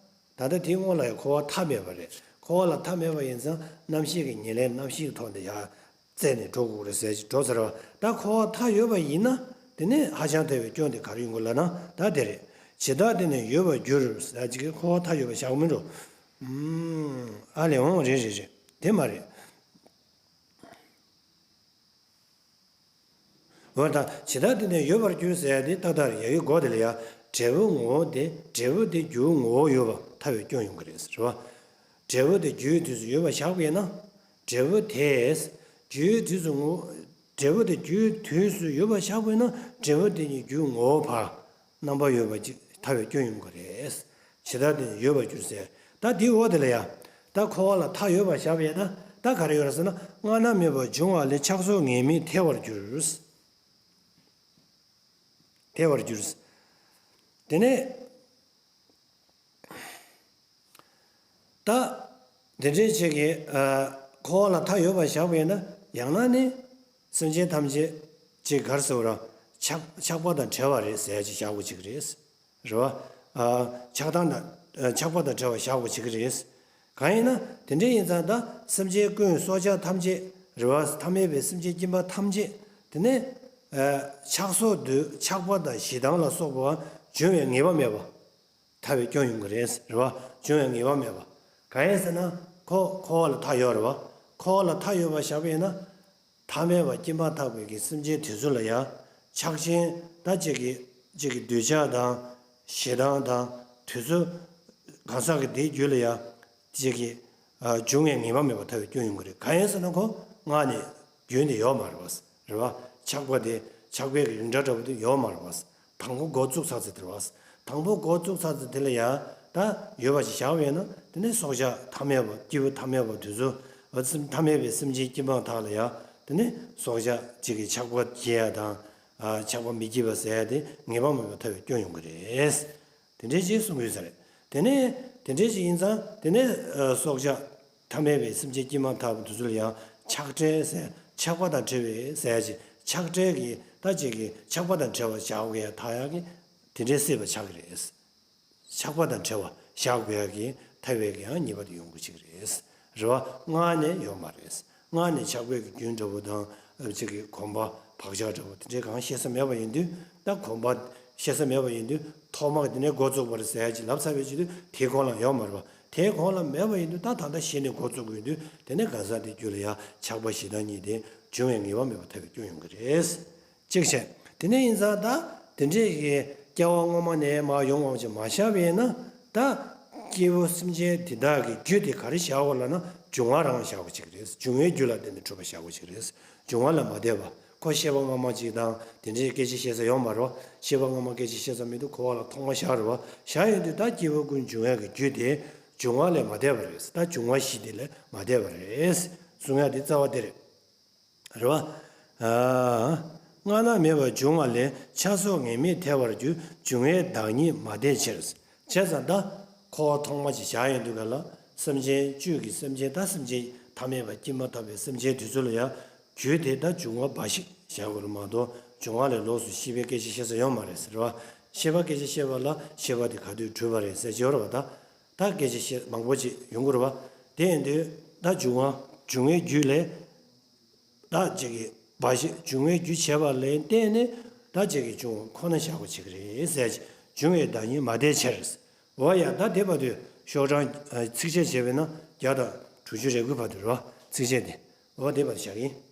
ད་ལྟ་དེའི་སྔོན་ལ་ཡང་འཁོར་བ་མཐའ་མེད་པ་རེད། འཁོར་བ་ལ་མཐའ་མེད་པ་ཡིན་ཙང་རྣམ་ཤེས་ཀྱི་ཉེར་ལེན་རྣམ་ཤེས་ཀྱི་ཐོག་ནས་ཡར་རྩད་ནས་འགྲོ་དགོས་རེད་ཟེར་གྱི་འགྲོ་ཚར་བ། ད་འཁོར་བ་མཐའ་ཡོད་པ་ཡིན་ན་དེ་ནས་ཧ་ཅང་ཐལ་བའི་སྐྱོན་དེ་ག་རེ་ཡོང་གི་ལབ་ན་ད་དེ་རེད། ཇི་ལྟར་དེ་ནི་ཡོད་པར་འགྱུར་ཟེར་གྱི་འཁོར་བ་མཐའ་ཡོད་པ་བཞག་མི་འགྲོ། ཨ་ལས་འོང་རེད་རེད་རེད། དེ་མ་རེད། འོ་ད་ཇི་ལྟར་དེ་ནི་ཡོད་པར་འགྱུར་ཟེར་ཡ་དེ་ཏག་ཏག་རེད། ཡ་གི་མགོ་དེ་ལ་ཡ། འབྲས་བུ་ངོ་བོ་དེ་འབྲས་བུ་དེ་རྒྱུའི་ངོ་བོ་ཡོད་པ་ཐལ་བའི་སྐྱོན་ཡོང་གི་རེད་ཟེར་བ། འབྲས་བུ་དེ་རྒྱུའི་དུས་སུ་ཡོད་པ་བཞག་པས་ན། འབྲས་བུ་དེས་རྒྱུའི་དུས་སུ་ངོ་འབྲས་བུ་དེ་རྒྱུའི་དུས་སུ་ཡོད་པ་བཞག་པས་ན། འབྲས་བུ་དེ་ཉིད་རྒྱུའི་ངོ་བོ་བར་རྣམ་པར་ཡོད་པ་ཅིག་ཐལ་བའི་སྐྱོན་ཡོང་གི་རེད། ཇི་ལྟར་དེ་ཡོད་པར་འགྱུར་ཟེར། ད་འདིའི་འོག་དེ་ལ་ཡ། ད་འཁོར་བ་ལ་མཐའ་ཡོད་པར་བཞག་པས་ན། ད་ག་རེ་ཡོད་རེད་ཟེར་ན། སྔ་ན་མེད་པར་འབྱུང་བ་ལས་ཆགས་སོགས་ངེས་མེད་ཐལ་བར་འགྱུར། ཐལ་བར་འགྱུར། དེ་ནས་ད་དེ་འདྲའི་ཆེད་ཀྱི་འཁོར་བ་ལ་མཐའ་ཡོད་པར་བཞག་པས་ན། ཡང་ན་ནི་སེམས་ཅན་ཐམས་ཅད་ཅིག་ག་རེ་ཟེར་བ་ར། ཆགས་ཆགས་པ་དང་བྲལ་བ་རེད་ཟེར་ཅིག་བཞག་དགོས་ཅིག་རེད། རེད་བ། ཨ། ཆགས་སྡང་དང་ཆགས་པ་དང་བྲལ་བ་བཞག་དགོས་ཅིག་རེད། གང་ཡིན་ན་དེ་འདྲ་ཡིན་ཙང་། ད་སེམས་ཅན་ཀུན་སྲོག་ཆགས་ཐམས་ཅད་རེད་བ། ཐ་མལ་པའི་སེམས་ཅན་སྐྱེ་འཕེལ་ཐམས་ཅད་དེ་ནས་ཨ། ཆགས་སོགས་དུས་ཆགས་པ་དང་ཞེ་སྡང་ལ་སོགས་པ་འབྱུང་བའི་ངེས་པ་མེད་པ་ཐལ་བའི་སྐྱོན་ཡོང་གི་རེད། རེད་བ། འབྱུང་བའི་ངེས་པ་མེད་པ། གང་ཡིན་ཟེར་ན། ཁོ་འཁོར་བ་ལ་མཐའ་ཡོད་རེད་བ། འཁོར་བ་ལ་མཐའ་ཡོད་པར་བཞག་པས་ན། ཐ་མལ་པ་སྐྱེ་འཕེལ་ཐལ་བའི་གི་སེམས་ཅན་དེ་ཚོ་ལ་ཡང་ཆགས་ཞེན་ད་ཅིག་གི་ཅིག་གི་འདོད་ཆགས་དང་ཞེ་སྡང་དང་དེ་ཚོ་གང་ཟག་གི་དེའི་རྒྱུད་ལ་ཡང་ཅིག་གི་ཨ། འབྱུང་བའི་ངེས་པ་མེད་པ་ཐལ་བའི་སྐྱོན་ཡོང་གི་རེད། གང་ཡིན་ཟེར་ན། ཁོ་སྔ་ནས་རྒྱུན་དེ་ཡོད་མ་རེད་བ། རེད་བ། ཆགས་པ་དེ་ཆགས་པའི་གི་རིགས་འདྲ་འདྲ་པོ་དེ་ཡོད་མ་རེད་བ། དང་པོ་འགོ་བཙུགས་ཚར་ཚེ་དེ་རེད་བ། དང་པོ་འགོ་བཙུགས་ཚར་ཚེ་དེ་ལ་ཡང་ད་ཡོད་པ་ཞིག་བཞག་པས་ན། དེ་ནས་སྲོག་ཆགས་ཐ་མལ་པ་སྐྱེས་བུ་ཐ་མལ་པ་དེ་ཚོ། ཨ། སེམས་ཐ་མལ་པའི་སེམས་ཅན་སྐྱེ་འཕེལ་དག་ལ་ཡང་དེ་ནས་སྲོག་ཆགས་ཅིག་གི་ཆགས་པ་སྐྱེ་ཡ་དང་། ཨ། ཆགས་པ་མི་སྐྱེ་བ་ཟེར་ཡ་དེ་ངེས་པ་མེད་པ་ཐལ་བའི་སྐྱོན་ཡོང་གི་རེད། དེ་འདྲའི་ཅིག་གསུང་གི་ཡོད་ས་རེད། དེ་ནས་དེ་འདྲའི་ཅིག་ཡིན་ཙང་། དེ་ནས་ཨ། སྲོག་ཆགས་ཐ་མལ་པའི་སེམས་ཅན་སྐྱེ་འཕེལ་ཐལ་བ་དེ་ཚོ་ལ་ཡང་ཆགས་བྲལ་ཟེར། ཆགས་པ་དང་བྲལ་བའི་ཟེར་ཅིག་ཆགས་བྲལ་གྱི་ད་ཅིག་གི་ཆགས་པ་དང་བྲལ་བ་བཞག་དགོས་ཡ་ཐལ་ཡག་གི་དེ་འདྲའི་སྲིད་པ་ཆགས་ཀྱི་རེད། ཆགས་པ་དང་བྲལ་བ་བཞག་དགོས་ཡ་གི་ཐལ་བའི་གི་ཡང་ཉེས་པ་དེ་ཡོང་དགོས་ཅིག་རེད། རེད་བ། སྔ་ནས་ཡོད་མ་རེད། སྔ་ནས་ཆགས་པའི་གི་རྒྱུན་འདྲ་པོ་དང་། ཨ། ཅིག་གི་གོམས་པ་བག་ཆགས་འདྲ་པོ་དེ་འདྲའི་གང་བཤད་ས་མེད་པ་ཡིན་དུས། ད་གོམས་པ་བཤད་ས་མེད་པ་ཡིན་དུས། ཐོག་མ་དེ་ནས་འགོ་བཙུགས་པ་རེད་ཟེར་ཡ་ཅིག་ལབ་ཚར་བའི་ཕྱི་དུས། དེའི་གོང་ལ་ཡོད་མ་རེད་བ། དེའི་གོང་ལ་མེད་པ་ཡིན་དུས། ད་ད་ལྟ་གཞི་ནས་འགོ་བཙུགས་དགོས་ཡིན་དུས། དེ་ནས་གང་ཟག་དེའི་རྒྱུད་ལ་ཡང་ཆགས་པ་ཞེ་སྡང་གཉིས་དེ་འབྱུང་བའི་ངེས་པ་མེད་པ་ཐལ་བའི་སྐྱོན་ཡོང་གི་རེད། གཅིག་བྱས། དེ་ནས་ཡིན་ཙང་ད་དེ་འདྲས་ཀྱི་སྐྱེ་བ་སྔོན་མ་ནས་མར་ཡོང་བ་ཅིག་མ་བཞག་པས་ན། ད་སྐྱེས་བུ་སེམས་ཅན་དེ་དག་གི་རྒྱུ་དེ་ག་རེ་བཞག་དགོས་ལབ་ན། འབྱུང་བ་རང་བཞག་དགོས་ཅིག་རེད། འབྱུང་བའི་རྒྱུ་ལ་བརྟེན་ནས་གྲུབ་པ་བཞག་དགོས་ཅིག་རེད། འབྱུང་བ་ལས་མ་འདས་པ། ཁོ་ཤེས་པ་སྔ་མ་ཅིག་དང་དེ་འདྲའི་སྐད་ཆ་བཤད་ས་ཡོད་མ་རེད་བ། ཤེས་པ་སྔ་མ་སྐད་ཆ་བཤད་ས་མི་འདུག་འཁོར་བ་ལ་ཐོག་མ་བཞག་རེད་བ། བཞག་ཡོང་དུས་ད་སྐྱེས་བུ་ཀུན་འབྱུང་བའི་གི་རྒྱུ་དེ་འབྱུང་བ་ལས་མ་འདས་པ་རེད། ད་འབྱུང་བ་བཞི་དེ་ལས་མ་འདས་པ་རེད། གསུང་ཡ་དེ་རྩ་བ་དེ་རེད། རེད་བ། ཨ། སྔ་ན་མེད་པར་འབྱུང་བ་ལས། ཆགས་སོགས་ངེས་མེད་ཐལ་བར་འགྱུར། འབྱུང་བའི་བདག་ཉིད་མ་འདས་ཕྱིར། བྱས་ཙང་ད་འཁོར་བ་ཐོག་མ་ཅིག་བཞག་ཡོང་དུས་ག་ལ། སེམས་ཅན་བཅུད་ཀྱི་སེམས་ཅན། ད་སེམས་ཅན་ཐ་མལ་པ་སྐྱེ་མ་ཐག་པའི་སེམས་ཅན་དེ་ཚོ་ལ་ཡང་རྒྱུ་དེ་ད་འབྱུང་བ་འབའ་ཞིག་བཞག་དགོས་རེད་མ་གཏོགས། འབྱུང་བ་ལས་ལོགས་སུ་ཤེས་པའི་སྐད་ཆ་བཤད་ས་ཡོད་མ་རེད་ཟེར་བ། ཤེས་པ་སྐད་ཆ་བཤད་པ་ལ་ཤེས་པ་དེ་ག་དུས་གྲུབ་པ་རེད་ཟེར་གྱི་ཡོད་རེད་བ། ད་ད་སྐད་ཆ་བཤད་མང་པོ་ཅིག་ཡོང་གི་རེད་བ། དེ་ཡིན་དུས་ད་འབྱུང་བ་འབྱུང་བའི་རྒྱུ་ལས། ད་ཅིག་གི་འབའ་ཞིག་འབྱུང་བའི་རྒྱུ་བྱས་པ་ལས་བརྟེན་ནས་ད་ཅིག་གི་འབྱུང་བ་ཁོ་ན་བཞག་དགོས་ཅིག་རེད་ཟེར་གྱི། འབྱུང་བའི་བདག་ཉིད་མ་འདས་ཕྱིར། འོ་ཡ། ད་དེ་བར་དུ་ཤོག་གྲངས་ཚིགས་བཅད་བྱས་པས་ན་བརྒྱ་དང་དྲུག་ཅུ་རེ་དགུ་བར་དུ་རེད་བ། ཚིགས་བཅད་དེ། འོ་དེ་བར་དུ་བཞག་གི་ཡིན།